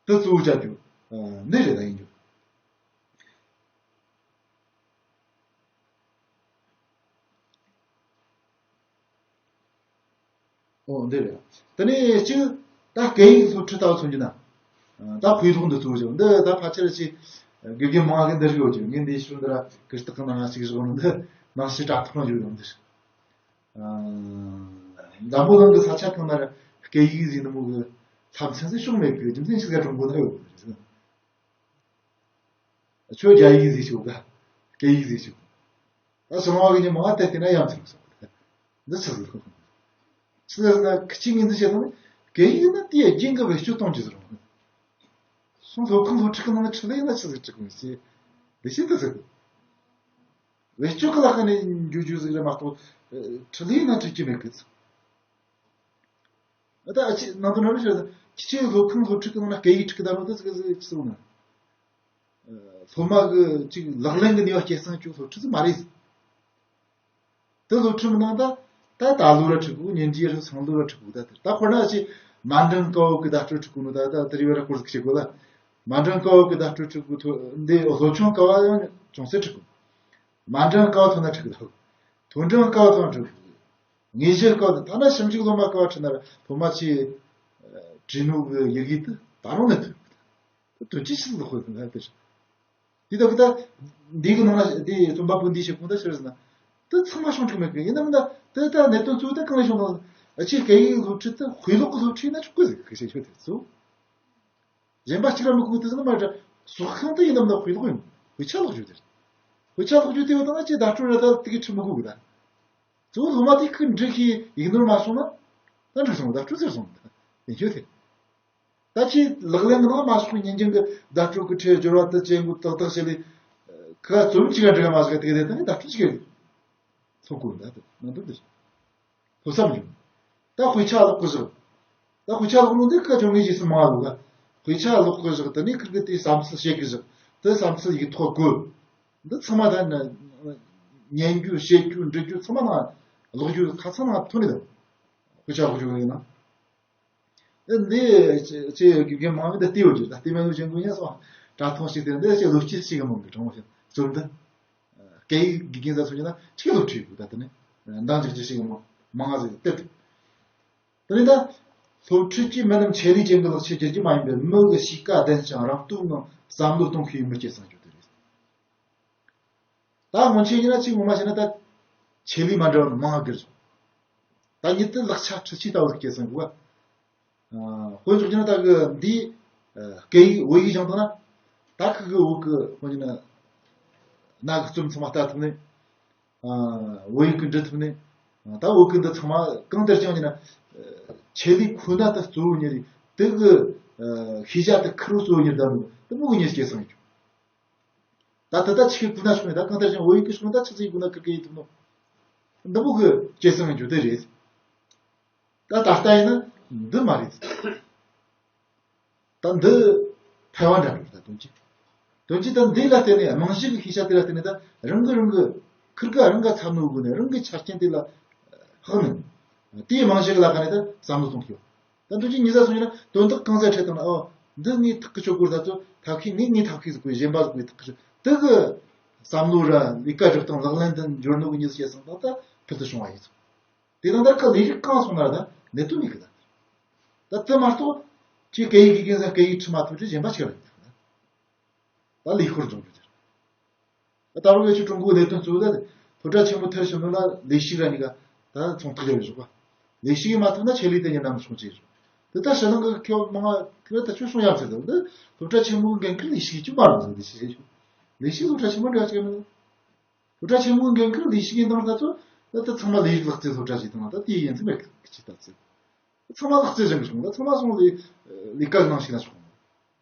དེ་གཙོ་བོ་བྱ་རྒྱུ། ཨ། འདི་རེད་ད་ཡིན་རྒྱུ། ཨོ་འདི་རེད། དེ་ནས་གཅིག་ད་སྐད་ཡིག་སློབ་ཁྲིད་ལྟ་བུ་མཚོན་རྒྱུ་ན། ད་དཔེ་ཀློག་འདི་གཙོ་བོ་བྱ་འདི་ད་ཕལ་ཆེར་ཅིག་དགེ་རྒན་མང་གི་འདི་རིགས་ཡོད་ཀྱི་ངས་འདི་ཤུལ་འདི་ར་གི་སྟག་གི་ནང་ཞིག་བཞག་ནོ་འདི་ནང་ཞིག་དྲ་ཐོག་ལ་ཡོད་ཡོང་འདི། འཛམ་བུ་གླིང་གི་ས་ཆ་གང་ན་ར་སྐད་ཡིག་ཟིག་ནི་མོ་གི་ལྷ་མཚན་ཟིག་ཤོང་མེད་གི་རྒྱུ་མཚན་ཞིག་ག་གྲོང་པོ་ན་ཡོད་གི་རེད། ཁྱོད་རྒྱ་ཡིག་ཟིག་ཤོག་ག་སྐད་ཡིག་ཟིག་ཤོག་ད་ཞང་བ་གི་ཉི་མ་དེ་དེ་ན་ཡང་ཚིག་སོང་། འདི་ཆི་ཟིག་ཆི་ཟེར་ན་ཁི་ཆི་ངན་འདི་བྱེད་དང་སྐད་ཡིག་ན་དེ་རྒྱན་གི་བེད་སྤྱོད་གཏོང་རྒྱུ་ཟིག་རུང་། སོང་སློབ་ཁང་སློབ་ཁྲིད་གི་ནང་ཁྲིད་ལས་ན་ཆི་ཟིག་ཁྲིད་གོ་མི་ཤེས། འདི་བྱེད་དུ་ཟིག་བེད་སྤྱོད་གི་ལག་ཁ་ནས་འཇུ་རྒྱུ་ཟིག་རེད་མ་གཏོགས། ཁྲིད་ལས་ན་ཁྲིད་རྒྱུ་མེད་གི། ད་ཨ་ཅེ་ནང་དུ་ནང་རེ་ཤོད། ཁྱི་ཆེ་སློབ་ཁང་སློབ་ཁྲིད་གི་ནང་ན་སྐད་ཡིག་ཁྲིད་གི་ད་རུང་ད་ཟིག་ཟིག་ཆི་ཟིག་ན། སློབ་མ་གི་ཅིག་ལག་ལེན་གི་ནུས་པ་སྐྱེད་སྲིང་ཅིག་སློབ་ཁྲིད་ཟིག་མ་རེད། དེ་སློབ་ཁྲིད་མི་གནང་ད། ད་ད་ལོ་ར་ཁྲིད་གོ་ཉིན་རྗེས་ར་སང་ལོ་ར་ཁྲིད་གོ་ད་དེ་ད་ཁོ་ན་ཅིག་མ་འགྲིག་ཀའོ་གི་བརྡ་སྤྲོད་ཁྲིད་གོ་ནོ་ད་ད་དེ་རི་བ་ར་སྐོར་ཟིག་བྱེད་གོ་ལ། མ་འགྲིག་ཀའོ་གི་བརྡ་སྤྲོད་ཁྲིད་གོ་ཐོ་འདི་སློབ་ཆུང་ཀ་བ་ཡང་ཅུང་ཟད་ཁྲིད་གོ་མ་འགྲིག་ཀའོ་ཐོ་ན་ཁྲིད་གོ་ཐོ་འགྲིག་ཀའོ་ཐོ་ན་ཁྲིད་གོ་ངེས་ཤེས་ཀའོ་ད་ཐ་ན་ཞིབ་འཇུག་སློབ་མ་ཀ་བ་ཁྲིད་ན་ར་སློབ་མ་ཆེ་བྲིས་ནོ་གི་ཡི་གེ་དེ་ད་རུང་ནི་ཐོན། དོན་ཅི་ཞིག་ལ་དཔེ་ཁུངས་ལ་དེར། དེ་ལྟ་བུ་ད། འདི་གི་ནང་ལ་དེ་རྩོམ་པ་པོ་འདིས་བཤད་ཁུངས་ད་ཕྱིར་ཟེར་ན། དེ་ཚང་མ་བྱུང་ཐུབ་མེད་གི་ཡིན་ནམ་ད་དེ་ད་གནད་དོན་གཙོ་བོ་ད་གང་ལ་བྱུང་ན། ཨ་ཅེ་སྐད་ཡིག་སློབ་ཁྲིད་དེ་དཔེ་ཀློག་གི་སློབ་ཁྲིད་ཡིན་ན་ཆོག་གི་ཟིག་གི་བཤད་ཆོག་དེ་ཚོ། གཞན་པ་གཅིག་ར་མི་དགོས་དེ་ཟེར་ན་མ་རེད། ཟོག་ཁང་དུ་ཡིན་ནམ་ད་དཔེ་ཀློག་ཡིན། དཔེ་ཆ་ཀློག་རྒྱུ་དེ་རེད། དཔེ་ཆ་ཀློག་རྒྱུ་དེ་བ་ད་ཨ་ཅེ་བརྡ་སྤྲོད་ར་ད་དེ་གི་ཁྲིད་མི་དགོས་གི་ད། གཙོ་བོ་སློབ་མ་དེ་ཁོས་འགྲིག་གི་ཡིག་ནོར་མ་སོང་ན། ད་འགྲིག་སོང་བརྡ་སྤྲོད་ཟེར་སོང་། ཡིན་རྒྱུ་དེ། ད་ཁྱེད་ལག་ལེན་གི་ནང་མ་སོང་ཉིན་རྒྱུན་གི་བརྡ་སྤྲོད་གི་ཁྲིད་སྦྱོར་བ་དེ་བྱེད་འགོ་ཏག་ཏག་བྱེད་ལས། ཁ་རྩོམ་གཅིག་ག་འབྲི་ག་མ་ཟིག་ག་དེ་ག་དེ་ད་ནི་བརྡ་སྤྲོད་གཅིག་ག་སློབ་དགོས་ད་དེ་ནང་དོན་དེ་སློབ་བསམ་ཡོད། ད་དཔེ་ཆ་ཀློག་གི་བཞག་ད་དཔེ་ཆ་ཀློག་ནོ་དེ་ཁ་ཆོ་ངེས་ཀྱི་སུ་མ་ལོ་ག་དཔེ་ཆ་ཀློག་གི་བཞག་དེ་ནས་ཁིར་གི་དེ་བསམ་ཚུལ་བཤད་གི་བཞག་དེ་བསམ་ཚུལ་ཡིག་ཐོག་བཀོད། འདི་ཚང་མ་ད་ནི་ཉན་རྒྱུ་བཤད་རྒྱུ་འབྲི་རྒྱུ་ཚང་མ་ནང་ཀློག་རྒྱུ་ཁ་ཚང་ནང་ཐོན་ནི་ད། དཔེ་ཆ་ཀློག་རྒྱུ་ཡིན་ན། ཨེ་འདི་ཅེ་ཅེ་དགེ་རྒན་མང་གི་ད་ལྟེ་ཡོད་རྒྱུ་ད་ལྟེ་མེད་ནོ་ཅན་ཀུན་ཡང་སོང་དྲ་ཐོག་ཞིག་དེ་འདི་ཅེ་ལོ་སྐྱིད་ཞིག་གི་མང་གི་གྲོང་ཞིག་ཚོར་འདི། སྐད་ཡིག་དགེ་རྒན་ཟ་སོང་ཡིན་ན་ཆིག་ལོ་ཁྲིད་དགོས་ད་དེ་ནི། འདང་ཅིག་ཅིག་ཞིག་གི་མང་མང་ང་ཟིག་སྟེར་དུ། དེ་ནི་ད། སློབ་ཁྲིད་ཀྱིས་མི་རྣམས་ཆེད་ལས་ཅན་གྱི་ལག་ཆས་བསྒྱུར་རྒྱུ་མ་ཡིན་པར་མི་གི་གཤིས་ཀ་ལྡན་ཞིང་རང་སྟོབས་ངང་བསམ་བློ་གཏོང་ཤེས་པའི་མི་སྐྱེད་སྲིང་རྒྱུ་དེ་རེད། ད་སྔོན་ཆད་ཡིན་ན་ཅིག་ངོ་མ་བྱས་ན་ད་ཆེད་ལས་མ་འདྲ་བ་མང་ང་བསྒྱུར་སོང་། ད་ཉིད་དུ་ལག་ཆ་ཁྲིད་ཆས་ལྟ་བུ་སྐྱེད་སྲིང་དགོས། ཨ། དཔེ་འཇོག་རྒྱུ་ན་ད་གི་འདིའི་ཨ། སྐད་ཡིག་བོད་ཡིག་སྦྱང་དང་ན། ད་ཁི་གི་བོད་གི་དཔེ་འཇོག་ན་ན་གི་རྩོམ་ཚང་མ་ལྟ་ཐུབ་ནས། ཨ། བོད་ཡིག་གི་འབྲི་ཐུབ་ནས། ཨ། ད་བོད་གི་འདི་ཚང་མ་གང་ལྟར་ཀྱང་ཡིན་ན། ཨ། ཆེད་ལས་ཁོ་ན་ད་གཙོ་བོ་ཉིད་རེད། དེ་གི་ཨ། ཤེས་བྱ་དེ་ཁུར་བོ་གཙོ་བོ་ཉིད་ད་འདུག་དེ་མོ་གི་ཉིད་སྐྱེད་སྲིང་ཡོད། ད་ད་ལྟ་ཆི་གི་ཁུ་ན་ཆུང་ནས་ད་གང་ལྟར་ཀྱང་བོད་ཡིག་གི་ཤོག་ད་ཆི་ཟིག་ཁུ་ན་ཁི་གི་ཡིན་ཐུབ་ནོ། འདི་མོ་གི་སྐྱེད་སྲིང་རྒྱུ་དེ་རེད། ད་ད་ལྟ་ཡིན་ན་འདི་མ་རེད། ད་འདི་ཕལ་བ་འདྲ་རེད་ད་དོན་གྱིས། དོན་གྱིས་ད་འདི་ལ་བརྟེན་ནས་རྨང་གཞི་གི་ཤེས་བྱ་དེ་ལ་བརྟེན་ནས་ད་རང་གི་རང་གི་ཁིར་ག་རང་ག་འཚབ་ནོ་དགོས་ནས་རང་གི་ཆ་རྐྱེན་དེ་ལ་ཧག་ནས། དེའི་རྨང་གཞི་གི་ལ་ཁ་ནས་ད་བསམ་བློ་གཏོང་གི་ཡོད། ད་འདུག་ཅིག་ཉི་ཟ་སོང་ཡིན་ན་དོན་དག་གང་ཟག་ཁྲིད་བཏང་ན་ཨོ། འདི་ངའི་ཐག་གི་ཆོད་གོ་ད་ཚོ་ཐབས་ཤེས་ངས་ངའི་ཐབས་ཤེས་ཟིག་གོ་གཞན་པ་ཟིག་གོ་ཐག་གི་ཆོད་དེ་གི་བསམ་བློ་ར་ལས་ཀ་སྒྲུབ་སྟངས་ལག་ལེན་དུ་འབྱོར་ནོ་གི་ཉི་ཟ་སྐྱེད་སྲིང་དང་ད་ཕུལ་དུ་བྱུང་བ་ཡིན་ཚོ། དེ་དང་ད་ཀ་ལས་རིགས་གང་སོང་ན་ར་ད་གནད་དོན་མེད་གི་ད། ད་དེ་མ་གཏོགས་ཁྱེད་སྐད་ཡིག་གི་ཀན་ཟ་སྐད་ཡིག་ཁྲིད་མ་ཐུབ་ཚེ་གཞན་པ་ཆི་ར་ཡིན་ད། ད་ལས་ཤོར་འབྱུང་རྒྱུ་དེ་རེད། ད་རུང་ཡོད་ཆུ་ཀྲུང་གོའི་ལས་དོན་གཙོ་བོ་ད་སློབ་གྲྭ་ཆེན་མོ་མཐར་ཕྱིན་ནོ་ལ་ལས་ཞུགས་ར་གཉིས་ཀ་ད་ཚོང་རྟགས་ཡོད་རེད་ཞོག་པ། ལས་ཞུགས་མ་ཐུབ་ན་ཆེད་ལས་དེ་ཉིད་ནམ་སོང་ཅི་རེད། དེ་ད་ཕྱི་ནང་གི་ཁྱོད་མང་ང་ཁྱོད་ད་ཆོས་སོང་ཡ་ཚེ་ད་སློབ་གྲྭ་ཆེན་མོའི་འགན་ཁུར་ལས་ཞུགས་ཀྱི་མ་རུང་ཟེར་ལས་ཞུགས་ལས་ཞུགས་སློབ་གྲྭ་ཆེན་མོ་འདྲ་ཅིག་མིན། སློབ་གྲྭ་ཆེན་མོའི་འགན་ཁུར་ལས་ཞུགས་ཡིན་དང་ད་ཚོ་ད་ད་ཚང་མ་ལས་རིགས་ལག་རྩལ་སློབ་གྲྭ་ཞིག་དང་ད་དེའི་ཡིན་ཚུལ་མེད་གི་ཅི་ད་ཚེ། ཚང་མ་ལག་རྩལ་སྦྱང་གི་སོང་ད་ཚང་མ་སོང་ལས་ལས་ཀ་གནང་ཞིག་ན་ཆོག་གི།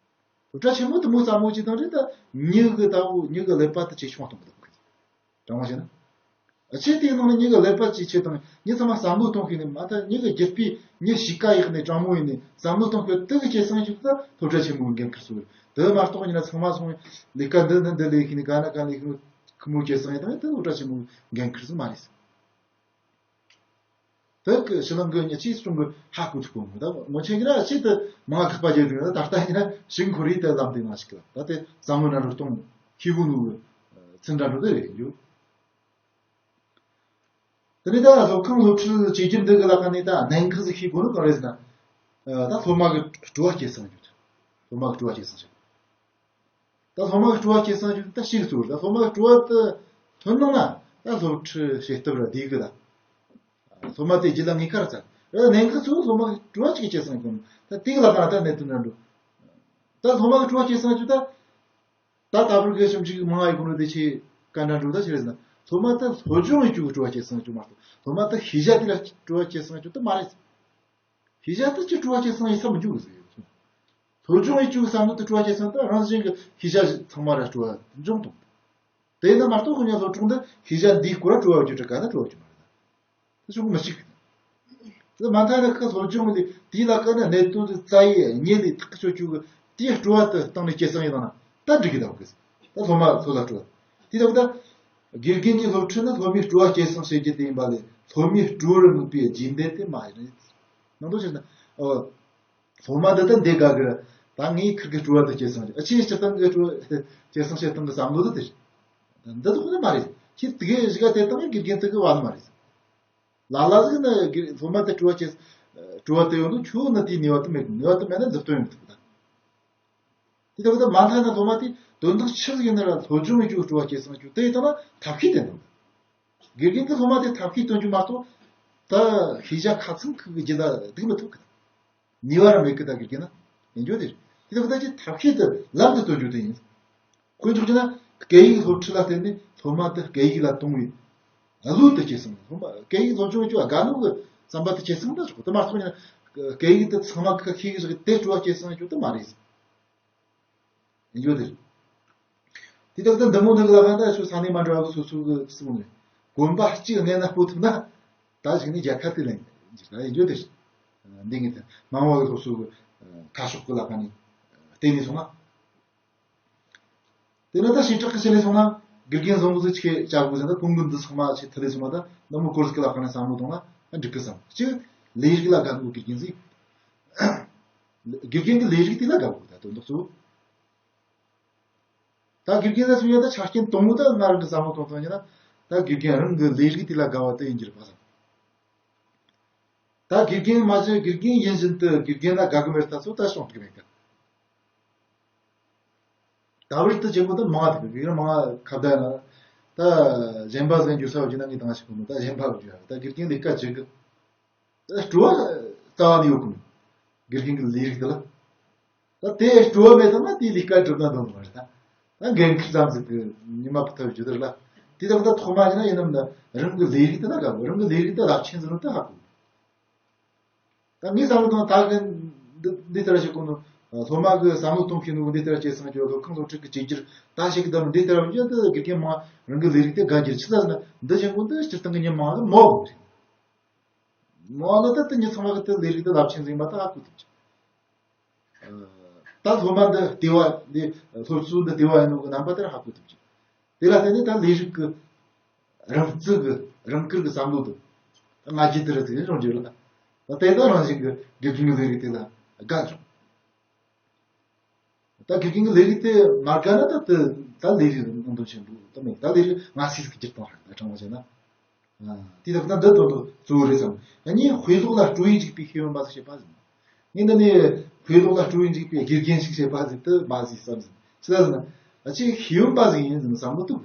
སློབ་གྲྭ་ཆེན་མོ་དུ་མོ་ཙམ་མོ་ཅིག་དང་རེད་ད། མྱི་གི་ལྟ་བུ་མྱི་གི་ཀླད་པ་དུ་ཇེ་ཆུང་གཏོང་གི་འདུག་གི། དྲང་མོ་བཤད་ན། ཨ་ཆེ་དེའི་ནང་ནས་མྱི་གི་ཀླད་པ་ཇེ་ཆེ་དང་མྱི་ཚང་མ་བསམ་བློ་གཏོང་ཤེས་ནས་མ་ད་མྱི་གི་རྒྱུད་པའི་མྱི་གཤིས་ཀ་ཡག་ནས་དྲང་མོ་ཡིན་ནས་བསམ་བློ་གཏོང་ཤེས་དེ་གི་སྐྱེད་སྲིང་ཞིག་ད་སློབ་གྲྭ་ཆེན་མོའི་འགན་ཁུར་སོ། དེ་མ་གཏོགས་ཡིན་ན་ཚང་མ་སོང་ལས་ཀ་འདི་འདི་འདི་ལས་ཤེས་ནས་ག་ན་ག་ལས་ཤེས་ཁུ་མོ་སྐྱེད་སྲིང་ཡིན་དང་དེ་སློབ་གྲྭ་ཆེན་མོའི་འགན་ཁུར་སོ་མ་རེད། དེ་གི་ཕྱི་གླིང་གི་ཉི་ཆེ་ཆུང་གི་ཧ་གོ་ཐུབ་གོ་མི་ད་ངོ་ཆེ་གི་ན་ཆེད་དུ་མང་ཁག་པ་བརྒྱབ་འདུག་ད་ལྟ་ཡིན་ན་ཞིང་ཁོར་ཡུག་དེ་ལམ་དེ་མ་ཞིག་གི་ད་དེ་བསམ་བློ་ནང་རུ་གཏོང་ཤེས་གོ་ནུ་ཚན་འདྲ་འགྲོ་དེ་རེད་ཡོད། དེ་ནས་ད་སློབ་ཁང་སློབ་ཁྲིད་བྱེད་རྒྱུ་འདི་གི་ལ་ཁ་ནས་ད་གནད་འགག་ཟིག་ཤེས་དགོས་ནི་གང་རེད་ཟེར་ན། ད་སློབ་མ་གི་སྤྲོ་བ་སྐྱེད་སྲིང་རྒྱུ། སློབ་མ་གི་སྤྲོ་བ་སྐྱེད་སྲིང་བྱེད། ད་སློབ་མ་གི་སྤྲོ་བ་སྐྱེད་སྲིང་རྒྱུ་ད་ཞིག་གཙོ་བོ་རེད། ད་སློབ་མ་གི་སྤྲོ་བ་དེ་ཐོན་ནང་ན་ད་སློབ་ཁྲིད་བྱེད་སྟབས་ར་བསྡུས་གི་ད། སློབ་མ་དེ་རྒྱུད་ལ་ངེས་ཁར་ཚར། གནད་འགག་གཙོ་བོ་སློབ་མ་གི་སྤྲོ་བ་ཅིག་སྐྱེད་སྲིང་དགོས་ནི་ད་དེ་གི་ལ་ཁ་ན་ད་གནད་དོན་འདྲ་འགྲོ། ད་སློབ་མ་གི་སྤྲོ་བ་སྐྱེད་སྲིང་རྒྱུ་ད། ད་ལྟ་བུར་གི་ཞིབ་འཇུག་མང་བ་ཡི་གོ་ནོ་དེ་ཆེ་ག་འདྲ་འགྲོ་ད་ཆི་རེད་ཟེར་ན། སློབ་མ་ད་སློབ་སྦྱོང་ཡི་རྒྱུ་གི་སྤྲོ་བ་སྐྱེད་སྲིང་རྒྱུ་མ་གཏོགས་སློབ་མ་ད་ཤེས་བྱ་དེ་ལ་སྤྲོ་བ་སྐྱེད་སྲིང་རྒྱུ་ད་མ་རེད། ཤེས་བྱ་ད་ཅི་སྤྲོ་བ་སྐྱེད་སྲིང་ཡིན་ས་མི་འཇུག་གི་ཟེར་ཡོད། སློབ་སྦྱོང་ཡི་རྒྱུ་གི་བསམ་བློ་དེ་སྤྲོ་བ་སྐྱེད་སྲིང་ད་རང་བཞིན་གི་ཤེས་བྱ་ཚང་མ་ར་སྤྲོ་བ་འབྱུང་དང་། དེ་ཡིན་ན་མ་གཏོགས་ཁོ་ཉ་སློབ་ཕྲུག་འདི་ཤེས་བྱ་འདིའི་སྐོར་སྤྲོ་བ་བརྗོད་གྲ་ག་ན་སྤྲོ་བ་བརྗོད་མ་རེད། དེ་ཆུང་གི་མི་གཅིག་གི། དེ་མ་མཐའ་ན་ཁ་སློབ་སྦྱོང་ལས་དེའི་ལ་ཀ་ན་གནད་དོན་དེ་རྩ་ཡི་གཉེན་ལས་ཐག་གཅོད་བཅུག་གི་དེའི་སྤྲོ་བ་དེ་བཏང་ནས་སྐྱེད་སྲིང་ཡིན་ན་ད་འགྲིག་གི་ད་གི། ད་སློབ་མ་སློབ་ལ་སྤྲོ་བ་དེ་ད་གི་ད། དགེ་རྒན་གྱི་སློབ་ཁྲིད་ནི་སློབ་མའི་སྤྲོ་བ་སྐྱེད་སྲིང་བྱེད་རྒྱུ་དེ་ཡིན་པ་ལས་སློབ་མའི་སྤྲོ་བར་དམིགས་པའི་རྗེས་འདེད་དེ་མ་ཡིན། ནང་དོན་ཆེ་ན། ཨོ། སློབ་མ་འདི་ད་འདི་དགའ་གི་ར། ད་ངའི་ཁིར་གི་སྤྲོ་བ་དེ་སྐྱེད་སྲིང་རྒྱུ། ཨ་ཆེའི་སྤྱིར་བཏང་གི་སྤྲོ་བ་སྐྱེད་སྲིང་བྱེད་སྟངས་ཀྱི་བསམ་བློ་དེ་དེ་རེད། འདི་དག་ནི་མ་རེད། ཁྱེད་དེ་གའི་གཞི་ག་དེ་བཏང་ཡང་དགེ་རྒན་དེ་གི་བ་ནི་མ་རེད། ལ་ལ་ཟིག་ནི་དགེ་སློབ་མ་དེ་སྤྲོ་བ་སྐྱེད་སྤྲོ་བ་དེ་ཡོང་དུས་ཁྱོད་ནི་དེའི་ནུས་པ་དེ་མེད་གི། ནུས་པ་དེ་མེད་ན་མཛུབ་སྟོན་ཡོང་ཐུབ་གི་ད། དེ་ལྟ་བུ་ད་མ་མཐའ་ན་སློབ་མ་དེ་དོན་དག་ཆི་ཟིག་ཡིན་ན་ར་སློབ་སྦྱོང་ཡི་རྒྱུ་སྤྲོ་བ་སྐྱེད་སྲིང་རྒྱུ་དེ་ཡིན་ན་ཐབས་ཤེས་དེ་འདུག་དགེ་རྒན་གྱིས་སློབ་མ་དེ་ཐབས་ཤེས་སྟོན་རྒྱུ་མ་གཏོགས་ད་ཤེས་བྱ་ཁ་ཚང་ཁུག་གི་རྒྱུད་ལ་སྡུག་མི་ཐུབ་གི། ནུས་པ་ར་མེད་གི་ད་དགེ་རྒན་ན་ཡིན་རྒྱུ་དེ་རེད། དེ་ལྟ་བུ་ད་ཀྱི་ཐབས་ཤེས་དེ་ལམ་དུ་སྟོན་རྒྱུ་དེ་ཡིན། དཔེ་འཇོག་རྒྱུ་ན་སྐད་ཡིག་སློབ་ཁྲིད་ལ་བརྟེན་ནས་སློབ་མ་དེ་སྐད་ཡིག་ལ་གཏོང་བའི་བློ་དེ་སྐྱེད་སྲིང་། སློབ་མ་སྐད་ཡིག་སློབ་སྦྱོང་རྒྱུ་དགའ་སྣང་གི་བསམ་པ་དེ་སྐྱེད་སྲིང་ད་ཆོག་དེ་མ་གཏོགས་ཡིན་ན་སྐད་ཡིག་དེ་ཚང་མ་ཁ་ཤེས་གི་རེད་དེ་སྤྲོ་བ་སྐྱེད་སྲིང་རྒྱུ་དེ་མ་རེད། ཡིན་རྒྱུ་དེ་རེད། དེ་ལྟར་ད་འདི་མོ་འདི་གི་ལ་ཁ་ད་ཆོས་ས་གནས་མ་འདྲ་བ་གི་སོ་སོ་གི་གསུང་ནས་གོམ་པ་གཅིག་སྔས་ན་སྤོ་ཐུབ་ན་ད་ཞིག་ནས་རྒྱལ་ཁ་དེ་ལེན་རྒྱུ་ད་ཡིན་རྒྱུ་དེ་རེད། འདི་ངས་ད་མང་བ་གི་སོ་སོ་གི་ཁ་ཕྱོགས་གི་ལ་ཁ་ནས་བལྟས་ནས་སོང་ན། དེ་ན་ད་ཞེ་དྲག་གི་བྱེད་ལས་སོང་ན་དགེ་རྒན་བཟང་པོ་ཟིག་ཆེ་བྱ་དགོས་ཟེར་ན་ཕུང་གི་འདི་ཚང་མ་ཆེ་ཐི་ལས་སོང་ན་ད་ནམ་མོ་སྐོར་ཟིག་གི་ལ་ཁ་ནས་བསམ་བློ་གཏོང་ན་འགྲིག་གི་བསམ་གཅིག་ལས་རིགས་ལ་དགའ་དགོས་དགེ་རྒན་ཟིག་དགེ་རྒན་གྱི་ལས་རིགས་དེ་ལ་དགའ་དགོས་ད་དོན་དག་གཙོ་བོ། ད་དགེ་རྒན་ལ་སོང་ཡ་ད་ཆ་རྐྱེན་དང་པོ་ད་ང་རང་གི་བསམ་བློ་གཏོང་སྟངས་ཡིན་ན་ད་དགེ་རྒན་རང་གི་ལས་རིགས་དེ་ལ་དགའ་བ་དེ་ཡིན་རྒྱུ་རེད་པ་བསམ། ད་དགེ་རྒན་མ་བྱས་དགེ་རྒན་ཡིན་བཞིན་དུ་དགེ་རྒན་ལ་དགའ་གི་མེད་ད་ཚོ་ད་བྱུང་ཐུབ་ཀྱི་མེད་གི། ད་བར་དུ་བྱེད་པོ་ད་མང་ཐུབ་ཀྱི་ཡོད་མང་ཁ་བརྡ་ན་ད་གཞན་པ་ཟིག་འགྱུར་ས་བ་བྱས་ན་ངས་དང་ཞིག་གོ་མོ་ད་གཞན་པ་བར་འགྱུར་ཡ་ད་དགེ་རྒན་ལས་ཀ་བྱེད་གི། སྤྲོ་བ་རྩ་བ་ནས་ཡོད་གི་མོ། དགེ་རྒན་གྱི་ལས་རིགས་དེ་ལ། ད་དེ་སྤྲོ་བ་མེད་ཐང་ན་དེའི་ལས་ཀ་སྒྲུབ་ན་འདང་མ་རེད་ད། ད་འགན་འཁུར་ཙམ་ཟིག་གི་ཉི་མ་བུ་ཐབས་རྒྱུ་དེ་རེད་ལ། དེ་དག་ད་ཐོག་མ་ཡིན་ན་ཡིན་ནམ་ད་རང་གི་ལས་རིགས་དེ་ལ་དགའ་བོ་རང་གི་ལས་རིགས་དེ་རླབས་ཆེན་ཟིན་ནོ་ད་ཧ་གོ། ད་ངས་བསམ་བློ་བཏང་ད་གི་འདི་འདི་ལྟར་བྱེད་གོ་ནོ། སློབ་མ་གི་བསམ་བློ་གཏོང་མཁན་ནོ་འདི་ལྟར་བྱེད་སང་ཅོ་སློབ་ཁང་སློབ་ཁྲིད་ཀྱི་བྱེད་རྒྱུར་ད་ཞིག་གི་ད་ནོ་འདི་ལྟར་བྱེད་ད་དགེ་རྒན་མ་རང་གི་ལས་རིགས་དེ་དགའ་རྒྱུར་ཆི་ད་ཟིན་ན་འདི་བྱེད་གོ་འདི་སྤྱིར་བཏང་གི་ཉིན་མ་གི་མོ་གོ་རེད། མོ་ནི་ད་དེ་ཉིད་ཚང་མ་གི་དེ་ལས་རིགས་དེ་རླབས་ཆེན་ཟིན་པ་ད་ཧ་གོ་ཐུབ་ཀྱི། ད་སློབ་མ་འདི་ལྟེ་བ་འདི་སློབ་གསོ་འདི་ལྟེ་བ་ཡིན་ནོ་གི་རྣམ་པ་དེ་ར་ཧ་གོ་ཐུབ་ཀྱི། དེ་ལ་བརྟེན་ནས་ད་ལས་རིགས་ཀྱི་རང་བརྩི་གི་རང་བཀུར་གི་བསམ་བློ་དེ་ད་ང་རྒྱལ་དེ་ར་དེ་ཡིན་རུང་རྒྱུ་རེད། ད་དེ་དག་རང་བཞིན་གི་དགེ་རྒན་གི་ལས་རིགས་དེ་ལ་དགའ་བྱུང་། ད་དགེ་རྒན་གྱི་ལས་རིགས་དེ་མ་དགའ་ན་ད་དེ་ད་ལས་རིགས་ནང་དོན་ཆེན་པོ་ད་མེད་ད་ལས་རིགས་ང་སིས་ཀྱི་རྒྱུ་སྤང་རེད་ད་དྲང་བ་བྱས་ན། དེ་ད་ད་འདི་དོན་དུ་གཙོ་བོ་རེད་བསམ། ཡང་ཉིན་དཔེ་ཀློག་ལ་སྤྲོ་བས་འཇིགས་པའི་ཤེས་ཡོན་པ་ཞིག་བྱེད་པ་ཟིན། ངས་འདི་ནས་དཔེ་ཀློག་ལ་སྤྲོ་བས་འཇིགས་པའི་དགེ་རྒན་ཞིག་བྱེད་པ་ཟིན་དུ་མ་ཟིན་བསམ་ཟིན་ཅི་ལ་ཟིན་ན། ཨ་ཅེ་ཤེས་ཡོན་པ་ཟིག་ཡིན་ཟིན་བསམ་བློ་ཐུབ།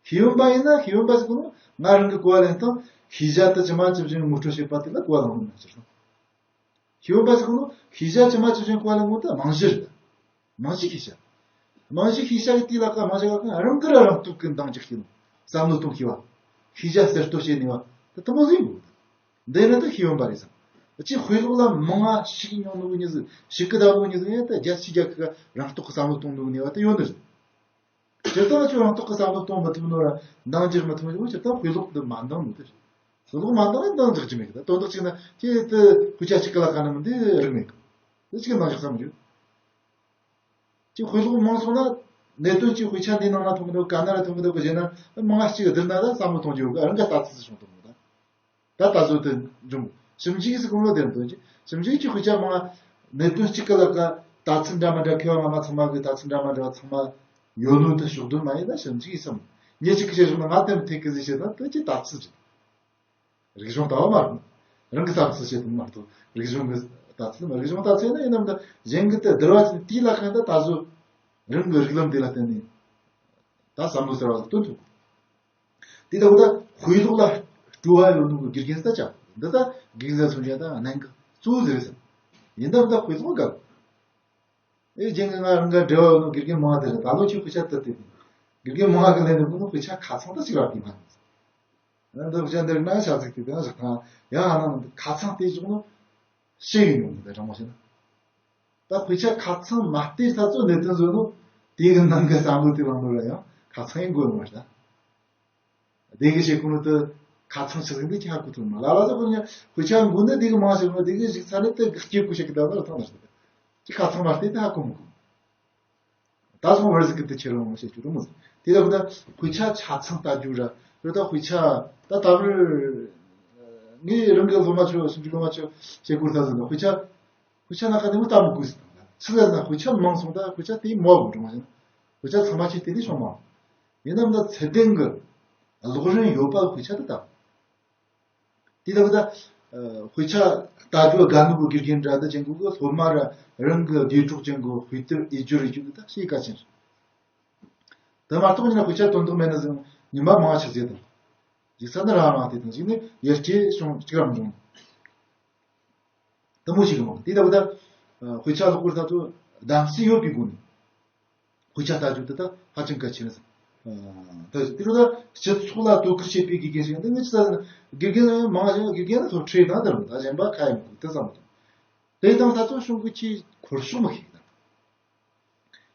ཤེས་ཡོན་པ་ཡིན་ན་ཤེས་ཡོན་པ་ཟིག་གོ་ནོ་ང་རང་གི་གོ་བ་ལེན་སྟངས་ཤེས་བྱ་དེ་ཇི་མ་ཇི་བཞིན་ངོ་སྤྲོད་བྱེད་པ་དེ་ལ་གོ་བ་ལོན་མ་ཟེར་སོང་། ཤེས་ཡོན་པ་ཟེར་གོ་ནོ་ཤེས་བྱ་ཇི་མ་ཇི་བཞིན་གོ་ལ་ངོ་ད་རྨང་གཞི་རེད། རྨང་གཞི་ཤེས་བྱ། རྨང་གཞི་ཤེས་བྱ་གི་དེ་ལ་ཀ་རྨང་གཞི་ལ་ཀ་རང་གི་ར་རང་སྟོབས་ཀྱི་འདང་རྒྱག་ཤེས་ནོ། བསམ་བློ་གཏོང་ཤེས་པ། ཤེས་བྱ་གསར་གཏོད་བྱེད་ནུས་པ་ད་དུ་མོ་ཟིག་ཡིན་དགོས། འདི་ནི་ད་ཤེས་ཡོན་པ་རེད་བསམ། ཅི་དཔེ་ཀློག་ལ་མང་ང་ཞིག་མྱོང་ནོ་གི་ཉི་ཟིག་ཞིག་གི་ད་ནོ་ཉི་ཟིག་ཡང་ད་རྒྱ་ཆེ་རྒྱ་གི་རང་རྟོགས་ཀྱི་བསམ་བློ་གཏོང་ནོ་གི་ནུས་པ་ད་ཡོད་ནི་རེད། སྤྱིར་བཏང་ཁྱོད་རང་རྟོགས་ཀྱི་བསམ་བློ་གཏོང་མི་ཐུབ་ནོ་ར་འདང་རྒྱག་མི་ཐུབ་ནོ་སྤྱིར་བཏང་དཔེ་ཀློག་འདི་མ་འདང་ནོ་དེ་རེད། དཔེ་ཀློག་མ་འདང་ན་འདང་རྒྱག་རྒྱུ་མེད་གི་ད་དོན་དག་ཅིག་ན་ཁྱེད་དེ་དཔེ་ཆ་གཅིག་གི་ལ་ཁ་ན་མི་འདི་རིག་མེད་གི། དེ་གཅིག་གི་འདང་རྒྱག་བསམ་རྒྱུ། ཅིག་དཔེ་ཀློག་མང་སོང་ན་གནད་དོན་གཅིག་དཔེ་ཆ་འདི་ནང་ན་ཐོན་གི་འདུག་ག་ན་ར་ཐོན་གི་འདུག་གི་ཟེར་ན་མང་ང་གཅིག་བསྡུར་ན་ད་བསམ་བློ་གཏོང་རྒྱུ་ཡོད་གི་རང་ག་ལྟ་ཚུལ་ཟིག་བྱུང་ཐུབ་མོ་ད། ད་ད་གཟོད་དེ་འབྱུང་། ཞིབ་འཇུག་སི་ཀུང་ལོ་དེར་འདོན་གྱི། ཞིབ་འཇུག་གི་དཔེ་ཆ་མང་། གནད་དོན་གཅིག་གི་ལ་ཀ་ད་ཚིག་འདྲ་མི་འདྲ། མཁས་པ་སྔ་མ་ཚང་མ་གི་ད་ཚིག་འདྲ་མི་འདྲ་བ་ཚང་མ་ཡོད་ནོ་དེ་ཕྱོགས་བསྡོམས་མ་ཡིན་ན་ཞིབ་འཇུག་གི་སམ། ཉེ་གཅིག་གི་བཤད་བཞག་ན་ང་དེ་མི་ཐེག་གི་ཟིག་བཤད་ན་དེ་ཅི་ད་ཚིག་རེད། རིག་གཞུང་ལྟ་བ་མ་རེད། རང་གི་བསམ་ཚུལ་བཤད་དོན་མ་གཏོགས་རིག་གཞུང་གི་ལྟ་ཚུལ་མ། རིག་གཞུང་ལྟ་ཚུལ་ནི་ཡིན་ནམ་ད་གཞན་གི་དེ་བསྡུར་བ་ཅིག་དེའི་ལ་ཁང་ད་ད་གཟོད་རང་གི་རིགས་ལམ་དེ་ལ་བརྟེན་ནས་ད་བསམ་བློ་ཟེར་བ་ལ་སྟོན་ཐུབ། དེ་ལྟ་བུ་ད་དཔེ་ཀློག་ལ་སྤྲོ་བ་ཡོད་ནོ་གི་དགེ་རྒན་ད་ཅག་འདི་ད་དགེ་རྒན་ལ་སོང་ཡ་ད་གནད་འགག་གཙོ་བོ་ཟེར་ཟེར། ཡིན་ད་ད་དཔེ་ཀློག་དགའ། ཨེ་རྒྱན་གྱི་ང་རང་ག་འབྲེལ་བ་ཡོད་ནོ་དགེ་རྒན་མང་དེ་རེད། ད་ལོ་ཁྱོད་དཔེ་ཆ་ལྟ་དེ་དགེ་རྒན་མང་གི་ལས་ནི་ཁོ་ནོ་དཔེ་ཆ་ཁ་ཚང་ད་ཅིག་རག་གི་མ་རེད། ཨ་འདི་དཔེ་ཆ་འདིར་ན་ཤ་ཚིག་དེ་དེ་ན་ཞག་ཐང་ཡང་ཨ་ནང་ཁ་ཚང་དེ་བྱུང་ནོ་ཤེས་ཡིན་ཡོང་གི་དྲང་མོ་བཤད་ན། ད་དཔེ་ཆ་ཁ་ཚང་མ་བལྟས་ས་ཚོ་གནད་དོན་བཟོ་ནོ་དེ་གི་ནང་གི་བསམ་བློ་དེ་བླང་དགོས་ལ་ཡང་ཁ་ཚང་ཡིན་དགོས་མ་རེད། དེ་གི་བྱེད་ཁུངས་ནི་དེ་ཁ་ཚང་ཆགས་ཟིན་དེ་ཁྱི་ཧ་གོ་ཐུབ་མ། ལ་ལ་ཚོ་ཁོ་ནི་དཔེ་ཆ་འགོ་ནི་དེ་གི་མང་ཞིག་ནོ་དེ་གི་ཞིག་ཚ་ནི་དེ་གི་སྐྱེ་དགོས་ཤེས་གི་ད་ལ་ཐང་ན་ཞིག་ཁ་ཚང་མ་བལྟས་དེ་ཧ་གོ་མི་གོ། ད་སོང་བར་ཟིག་གི་དེ་ཁྱེར་ཡོང་བཤད་རྒྱུ་རུ་མོ་ཟིག་དེ་ལ་བུ་ད་དཔེ་ཆ་ཆ་ཚང་ལྟ་རྒྱུ་ར་རེད། ད་དཔེ་ཆ་ད་ད་བར་ངས་རང་གི་སློབ་མ་ཆོ་ཞིབ་འཇུག་སློབ་མ་ཆོ་བྱེད་དགོས་ད་ཟིན་ན་དཔེ་ཆ་དཔེ་ཆ་ན་ཁ་ནས་མི་ལྟ་མི་དགོས་ཟིན་ད་ཆི་ཟེར་ན་དཔེ་ཆ་མང་སོང་ད་དཔེ་ཆ་དེ་མོ་བུ་འགྲོ་མ་ཡིན། དཔེ་ཆ་ཚང་མ་ཆེ་དེ་དེ་ཤོང་མ་ཡིན་ནམ་ད་ཚད་ལྡན་གི་ལོག་རིན་ཡོད་པ་དཔེ་ཆ་དེ་ད། དེ་ལྟ་བུ་ད་དཔེ་ཆ་ལྟ་རྒྱུ་དགའ་ནོ་གི་དགེ་རྒན་འདྲ་འདི་ཅན་གོ་གི་སློབ་མ་ར་རང་གི་དགེ་གྲོགས་ཅན་གོ་དཔེ་དེབ་ཨེ་སྦྱོར་རེ་རྒྱུ་གི་ད་ཤེས་གལ་ཆེན་རེད། དེ་མ་གཏོགས་ཉིན་དཔེ་ཆ་དོན་དག་མེད་ན་ཟིན་ཉི་མ་མང་ཆགས་ཟེར་དང་། ཡིག་ཚད་ནི་རང་རང་དེ་དང་གཅིག་ནི་ཡར་སྐྱེད་བྱུང་གཅིག་རང་འབྱུང་། དེ་མོ་ཞིག་མང་དེ་ལྟ་བུ་ད་དཔེ་ཆ་ལོག་པར་ད་ཚོ་གདམ་གསེས་ཡོད་པའི་སྒོ་ནས། དཔེ་ཆ་ལྟ་རྒྱུ་དེ་ད་ཧ་ཅང་གལ་ཆེ་ནི་ཟེར། ད་དེ་རུ་ད་སྤྱི་ཚོགས་ལ་དོ་ཁུར་བྱེད་པའི་དགེ་རྒན་ཞིག་འདི་ངས་ཅི་ཟེར་ན་དགེ་རྒན་མང་ཞིག་དགེ་རྒན་ལ་ཐོབ་ཁྲལ་དང་དེ་རུ་ད་གཞན་པ་ཁ་ཡང་མི་དགོས་དེ་ཙམ་དང་། དེ་དང་ད་ཚོ་གཞུང་གི་ཆེས་འཁོར་ཕྱོགས་མི་ཤེས་ན།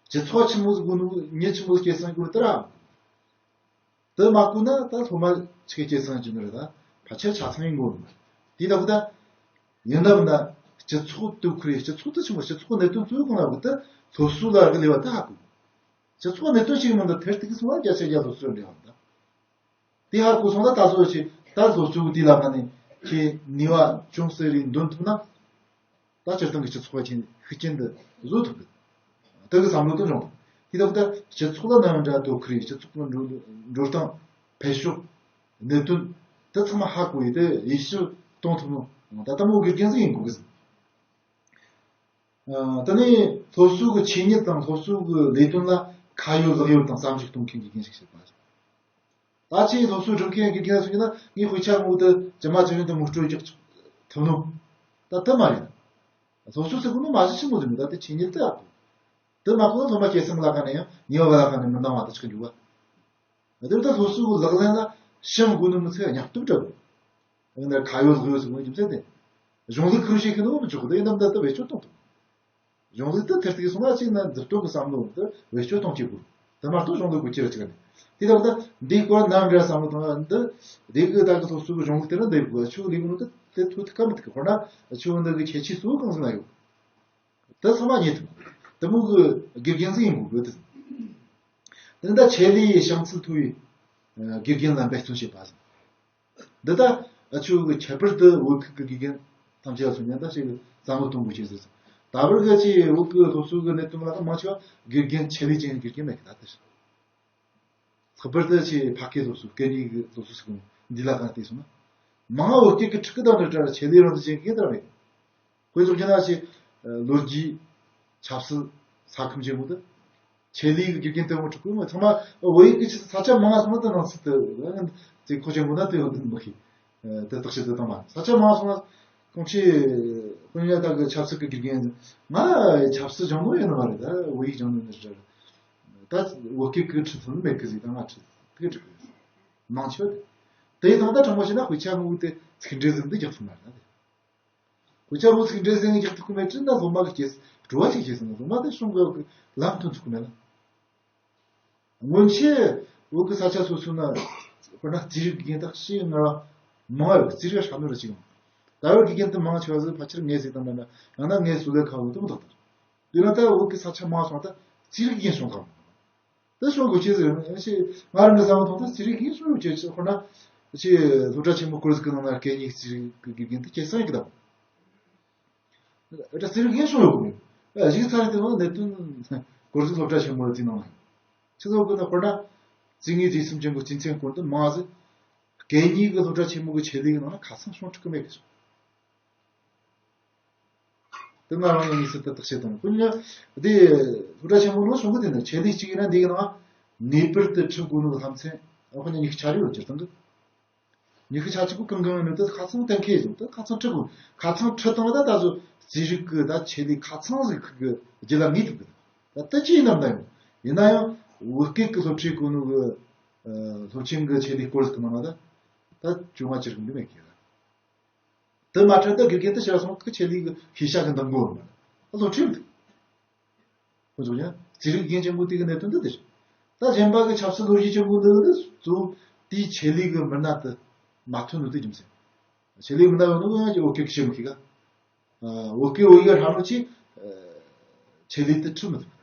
སྤྱི་ཚོགས་ཆི་མོ་ཟིག་དགོས་ནོ་མྱི་ཆི་མོ་ཟིག་སྐྱེད་སྲིང་དགོས་དེ་ར། དེ་མ་གོ་ན་ད་སློབ་མ་ཆི་གེ་སྐྱེད་སྲིང་བྱེད་ནི་རེད་ད་ཕལ་ཆེར་ཆ་ཚང་ཡིན་དགོས་མ་རེད། དེ་ལྟ་བུ་ད་ཡིན་ན་མིན་ན་སྤྱི་ཚོགས་དུ་ཁུར་ཡི་སྤྱི་ཚོགས་དུ་ཆི་མོ་སྤྱི་ཚོགས་གནད་དོན་གཙོ་བོ་གང་ལ་བུད་ད་སློབ་གསོ་ལ་གི་ལས་བ་ད་ཧ་གོ། སྤྱི་ཚོགས་གནད་དོན་ཞིག་མིན་ད་ཐེར་ཏིག་སོང་བ་རྒྱ་ཆེ་རྒྱ་སློབ་གསོ་འབྲེལ་བ་ད། དེ་ཧ་གོ་སོང་ད་ད་གཟོད་ཅི་ད་སློབ་གསོ་གི་དེ་ལ་ང་ནི་ཁྱེད་ནུས་པ་ཅུང་ཟད་རེ་འདོན་ཐུབ་ན། ད་སྤྱིར་བཏང་གི་སྤྱི་ཚོགས་ཆེན་ཤུགས་རྐྱེན་འདི་བཟོ་ཐུབ་གི། དེ་གི་བསམ་བློ་དེ་འབྱུང་། དེ་ལྟ་བུ་ད་སྤྱི་ཚོགས་ལ་ནང་འདྲ་དོ་ཁུར་ཡི་སྤྱི་ཚོགས་ལ་འགྲོ་འགྲོ་སྟངས་འཕེལ་ཕྱོགས་གནད་དོན་དེ་ཚང་མ་ཧ་གོ་ཡི་དེ་ཡིད་ཞིབ་གཏོང་ཐུབ་ནོ་ད་ལྟ་མོ་དགེ་རྒན་ཟིག་ཡིན་དགོས་གི་ཟིན། ཨ་དེ་ནས་སློབ་གསོ་གི་ཆོས་ཉིད་དང་སློབ་གསོ་གི་ལས་དོན་ལ་ཁ་ཡོད་ལག་ཡོད་དང་བསམ་གཞིག་གཏོང་མཁན་གྱི་དགེ་རྒན་ཞིག་བྱེད་པ། ད་ཆེས་སློབ་གསོའི་སྒྲུབ་མཁན་དགེ་རྒན་ལ་སོང་ན་ངས་དཔེ་ཆ་ངོ་དེ་ཇི་མ་ཇི་བཞིན་དུ་ངོ་སྤྲོད་རྒྱག་ཐུབ་ནོ། ད་དེ་མ་རེད། སློབ་གསོ་ཟེར་གོ་ནོ་མ་གཞི་ཆེན་མོ་ཟིག་མིན་ད་དེ་ཆོས་ཉིད་དེ་ཨ་ཁུ། དེ་མ་གོ་ན་སློབ་མ་སྐྱེད་སྲིང་ལ་ཁ་ནས་ཡང་ཉེ་བ་ལ་ཁ་ནས་མི་འདང་བ་དེ་ཆགས་འགྱུར་བ། དེར་ད་སློབ་གསོའི་ལག་ལེན་ལ་ཤེས་དགོས་ནི་མི་ཚད་སྙག་སྟོབས་འདྲ་བོ། ཡང་ན་ཁ་ཡོད་ལག་ཡོད་ཟེར་གོ་ནི་རྒྱུ་མཚན་དེ། གཞུང་ལུགས་ཁུར་བྱེད་མཁན་ནི་མི་ཆོག་གི་དེ་ཡིན་ནམ་ད་ལྟ་བེད་སྤྱོད་གཏོང་ཐུབ། གཞུང་ལུགས་དེ་ཐེར་ཐུག་སོང་ན་གཅིག་ན་མཛུབ་སྟོན་གྱི་བསམ་བློ་འདི་བེད་སྤྱོད་གཏོང་བྱེད་དགོས། དེ་མ་གཏོགས་གཞུང་ལུགས་དགོས་ཀྱི་རེད་ཅིག་ནས། དེ་ལྟ་བུ་ད་འདིའི་སྐོར་ནམ་རེ་བསམ་བློ་བཏང་ཡ་འདི་འདི་གི་ད་གི་སློབ་གསོ་གི་གཞུང་ལུགས་དེ་ནི་འདི་དགོས་ཆུ་ལས་གོ་ནོ་དེ་དེ་ཐུག་ཐུག་ག་མི་ཐུག་གི་ཧོ་ན་ཆུ་འདི་གི་ཁྱད་ཆོས་གཙོ་བོ་གང་ཟེར་ན་ཡོད། དེ་ཚང་མ་རྙེད་ཐུབ། དེ་མོ་གི་དགེ་རྒན་ཟིག་ཡིན་དགོས་གི་དེ། དེ་ནི་ད་ཆེད་ལས་བྱང་ཚད་མཐོ་བའི་དགེ་རྒན་ལ་འབད་བརྩོན་བྱེད་པ་ཟིན། འདི་ལྟ་ཨ་ཆོས་གི་ཁྱད་པར་དུ་བོད་ཁུལ་གྱི་དགེ་རྒན་ཐམས་ཅད་ལ་སོང་ཉན་ད་ཞིག་བསམ་བློ་གཏོང་དགོས་ཀྱི་ཟེར། ད་བར་གི་ཅི་བོད་ཀྱི་སློབ་གསོ་གི་གནད་དོན་ལ་མང་ཆེ་བ་དགེ་རྒན་ཆེད་ལས་ཅན་དགེ་རྒན་མེད་གི་ད་ལྟ་ཞིག་ལྷག་པར་དུ་ཅི་ཕ་སྐད་སློབ་གསོ་སྐད་གཉིས་ཀྱི་སློབ་གསོ་ཟེར་གོ་འདི་ལ་གང་བལྟས་སོང་ན། མང་བོད་སྐད་ཀྱི་ཕྲུ་གུ་དང་འདྲ་འདྲ་ཆེད་ལས་རང་བཞིན་ཅན་གི་ད་མེད། དཔེ་ཚོགས་ཀྱི་ན་ཞིག་ལོ་རྒྱུས་ཆབ་སྲིད་ས་ཁམས་ཆེན་པོ་དུ། ཆེད་ལས་ཀྱི་དགེ་རྒན་དེ་མོ་ཕྲུ་གུ་མ་ཚང་མ་བོད་ཡིག་གི་ས་ཆ་མང་ང་སོང་ན་དེ་ནང་ཚུད་དུ་དེ་ཁོ་ཆེན་པོ་ན་དེ་ཡོད་དུ་མི་ཤེས། དེ་བརྟག་དཔྱད་དུ་བཏང་བ་ས་ཆ་མང་ང་སོང་ན་ཁོང་ཆེ་དཔོན་ཉ་དག་གི་ཆབ་སྲིད་ཀྱི་དགེ་རྒན་ང་ཆབ་སྲིད་སྦྱང་ནོ་ཡོད་ནི་མ་རེད། ད་བོད་ཡིག་སྦྱང་ནོ་ནི་རེད། ད་བོད་སྐད་ཀྱི་ཁྲིད་ཚུལ་མེད་གི་ཟིག་ད་ང་ཁྲིད་ཐུག་འགྲིག་གི་མང་ཆེ་བ་དེ་དེ་དང་ད་དྲང་མོ་བྱས་ན་དཔེ་ཆ་ངོ་དེ་ཚིག་འགྲེལ་ཟིག་འདི་རྒྱག་ཐུབ་མ་རེད་ད་དེ། དཔེ་ཆ་ངོ་ཚིག་འགྲེལ་ཟིག་རྒྱག་ཐུབ་གི་མེད་དྲན་ན་སློབ་མ་གི་སྐྱེས་བྲོ་བ་ཞིག་སྐྱེས་སོང་། སློབ་མ་དེ་གཞུང་གི་ལམ་ཐོན་ཐུབ་གི་མེད་ལ། སྔོན་ཆད་བོད་ཀྱི་ས་ཆ་སོ་སོ་ན་དཔེར་ན་རྩིས་རིག་གི་རྟགས་ཤེས་ང་མང་བ་རྩིས་རིག་ཧྲ་ནོ་ར་ཅིག་ཡོང་། ད་བར་གི་རྒན་དུ་མང་ཆེ་བ་ཟིག་ཕལ་ཆེར་ངས་ཟིག་དང་མེད་ན་ཡང་ན་ངས་སུ་ལས་ཁ་བོ་དུ་མ་ཐག་ཐག་དེ་ན་ད་བོད་ཀྱི་ས་ཆ་མང་སོང་ད་རྩིས་རིག་རྒན་སོང་གམ། དེ་སོང་གོ་ཆེ་ཟིག་ཡོང་ཞེས་ང་རང་གི་བསམ་བློ་ཐོག་ད་རྩིས་རིག་རྒན་སོང་ཡོད་ཅེས་ཁོ་ན། ཕྱི་སློབ་གྲྭ་ཆེན་མོ་སྐོར་ཟིག་གི་ནང་ན་སྐད་གཉིས་རྩིས་རིག་གི་དགེ་རྒན་དེ་ཁྱེད་སང་ཡིན་གི་དང་། ཨ་ད་རྩིས་རིག་ཡིན་སོང་ཡོད་གི་མེད། ཨ་གཞིག་ཚར་དེ་ནང་གནད་དོན་སྐོར་ཟིག་སློབ་གྲྭ་ཆེན་མོ་རྩིས་ནང་ན་ཡིན། ཆི་ཟིག་གི་ན་དཔེར་ན་རྩིས་ངེས་རྩིས་གསུམ་ཅན་གི་རྩིས་མཚན་སྐོར་དུ་མང་ཟིག་སྐད་གཉིས་གི་སློབ་གྲྭ་ཆེན་མོ་གི་ཆེད་ལས་གི་ནང་ན་ཁ་ཚང་སོང་ཁྲིག་གི་མེད་གི་སོང་། དེ་ང་རང་ཡང་དམིགས་བསལ་དུ་བརྟག་དཔྱད་དང་། ཁོ་ཉིད་དེ་སློབ་གྲྭ་ཆེན་མོ་ནང་སོང་གི། དེ་ནི་ཆེད་ལས་གཅིག་ཡིན་ན་འདི་ཡིན་ན་ངེས་པར་དུ་ཁྲིད་དགོས་ནོ་ལྷ་མཚན་ཁོ་ཉིད་ཉི་ཤུ་ཆ་རེ་ཡོད་སྤྱིར་བཏང་གི། ཉི་ཤུ་ཆ་གཅིག་པོ་གང་གང་ཡིན་ནོ་དེ་ཁ་ཚང་གཏན་འཁེལ་ཡོད། དེ་ཁ་ཚང་ཁྲིད་དགོས། ཁ་ཚང་ཁྲིད་བཏང་ད་ད་གཟོད་རྩིས་རིག་གི་ད་ཆེད་ལས་ཁ་ཚང་ཟིག་ཁུག་གི་རྒྱུད་ལ་ངེས་ཐུབ་གི། ད་ལྟ་ཅི་ཡིན་ནམ་ད་ཡིན་ཡིན་ན་ཡང་བོད་སྐད་ཀྱི་སློབ་ཁྲིད་དགོས་ནོ་གི་སློབ་ཆེན་གི་ཆེད་ལས་སྐོར་ཟིག་གི་ནང་ན་ད་ད་བཅོ་ལྔ་བཅུ་རིག་འདི་མེད་གི་ལ། དེ་མ་ཁྲིད་ད་དགེ་རྒན་དེ་ཕྱིར་སོང་གི་ཆེད་ལས་གི་ཤེས་བྱ་གི་འདང་གོ་མ་ལ་སློབ་ཁྲིད་འདུག་ཁོ་ཚོ་ཡང་རྩིས་རིག་རྒན་ཆེན་པོ་དེ་གི་གནད་དོན་འདི་དེ་རེད། ད་གཞན་པ་གི་ཆབ་སྲིད་ལོ་རྒྱུས་ཆེན་པོ་འདི་གི་གཙོ་བོ་དེའི་ཆེད་ལས་གི་མི་སྣ་དེ་མ་ཐོན་ནོ་དེ་རྒྱུ་མཚན། ཆེད་ལས་མི་སྣ་ཡོད་ནོ་ཡང་ཀྱི་བོད་སྐད་ཤེས་མི་ཤེས་ག་བོད་སྐད་བོད་ཡིག་ཧྲ་ནོ་ཆེ་ཆེད་ལས་དེ་ཁྲིད་མི་ཐུབ།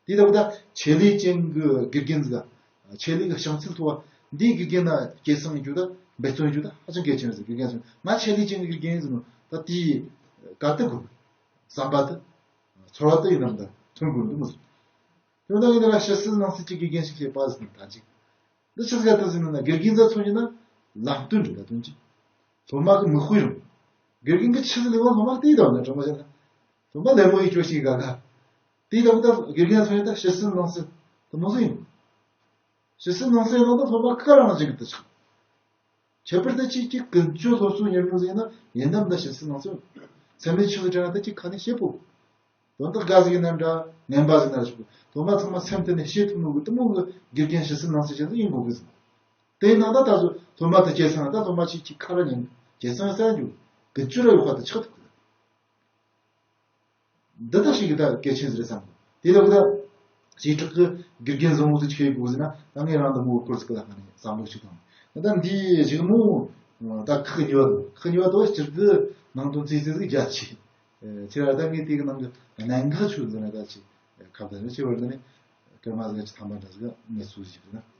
དེ་ལྟ་བུ་ད་ཆེད་ལས་ཅན་གྱི་དགེ་རྒན་ཟིག་ཆེད་ལས་ཀྱི་ཤིང་ཚད་མཐོ་བ་འདིའི་དགེ་རྒན་ན་སྐྱེད་སྲིང་ཡིན་རྒྱུ་ད་འབད་བརྩོན་ཡིན་རྒྱུ་ད་ཧ་ཅང་གལ་ཆེན་ཟིག་དགེ་རྒན་ཟིག་ང་ཆེད་ལས་ཅན་གྱི་དགེ་རྒན་ཡིན་ཟིག་ནོ་ད་དེའི་ག་དེ་དགོས་བསམ་པ་དེ་ཚོར་བ་དེ་ཡིན་ནམ་ད་ཐོན་དགོས་འདུག་མི་ཟིག་དེ་ད་ཡིན་ན་ཕྱི་སྲིད་ནང་སྲིད་ཀྱི་དགེ་རྒན་ཞིག་བྱེད་པ་ཟིག་ད་ཅིག་འདི་ཆི་ཟིག་ཡ་ད་ཟིག་ན་དགེ་རྒན་ཟ་ཚོ་ཡིན་ན་ལམ་སྟོན་འདྲ་ད་དོན་ཅིག་སློབ་མ་གི་མིག་དཔེ་རང་། དགེ་རྒན་གི་ཆི་ཟིག་ལས་བ་སློབ་མ་དེ་ཡིན་ད་ན་དྲང་པ་བཤད་ན་སློབ་མ་ལེ་མོ་ཡི་ཅོ་ཞིག་ག་ག་དེ་ལྟ་བུ་ད་དགེ་རྒན་སོང་ཡང་ད་ཕྱི་སྲིད་ནང་སྲིད་དུ་མོ་ཟིག་ཡིན། ཕྱི་སྲིད་ནང་སྲིད་ནང་ད་སློབ་མ་ག་རང་ཅིག་གི་དུ་ཆགས། ཁྱད་པར་དུ་ཅིག་གི་ཀུན་སྤྱོད་སློབ་གསོ་གཉེར་མུ་ཟིག་ཡིན་ན་ཡིན་ནམ་ད་ཕྱི་སྲིད་ནང་སྲིད་སེམས་ནས་ཆི་ཟིག་དྲན་ན་ད་ཅིག་ཁ་ནས་བཤད་ཕོད། དོན་དག་འགའ་ཟིག་ཡིན་ན་འདྲ་ངན་པ་ཟིག་ན་ཞིག་སློབ་མ་ཚང་མ་སེམས་གཏིང་ནས་བཤད་ཐུབ་ནོ་གི་དུ་མོ་གི་དགེ་རྒན་ཕྱི་སྲིད་ནང་སྲིད་ཅན་ཟིག་ཡིན་དགོས་གི་ཟིག་དེ་ཡིན་ན་ད་ད་གཟོད་སློབ་མ་དེ་སྐྱེད་སྲིང་ད་སློབ་མ་ཅིག་ཅིག་ཁ་ར་ཉན་སྐྱེད་སྲིང་ས་རྒྱུ་ཀུན་སྤྱོད་ར་ཡོད་པ་དེ་ཆགས་ཐུབ་གི། འདི་ལྟ་ཞིག་གི་ད་གལ་ཆེན་ཟེར་བསམ། དེ་ལ་གི་ད་བྱེ་བྲག་གི་དགེ་རྒན་བཟང་བོ་ཟིག་ཆགས་ཡོད་དགོས་ཟེར་ན་ད་ངས་རང་ད་མོ་སྐོར་ཟིག་གི་ལ་ང་ནས་བསམ་བློ་ཞིག་བཏང་། ད་འདིའི་གཞིགས་མོ་ད་ཁག་གཉིས་པ་དང་ཁག་གཉིས་པ་དང་སྤྱིར་གི་ནང་དོན་རྩིས་རྩིས་ཟིག་རྒྱ་ཆེ། ཆེ་བ་ད་ངས་དེ་གི་ནང་གི་གནད་འགག་ཆོད་ཟེར་ན་ད་ཆེ་ཁ་བརྡ་ནི་ཆེ་བར་ད་ནི་སྐར་མ་ཟིག་ཆེ་ཐང་པ་འདྲ་ཟིག་ངས་སུ་ཞིག་ན།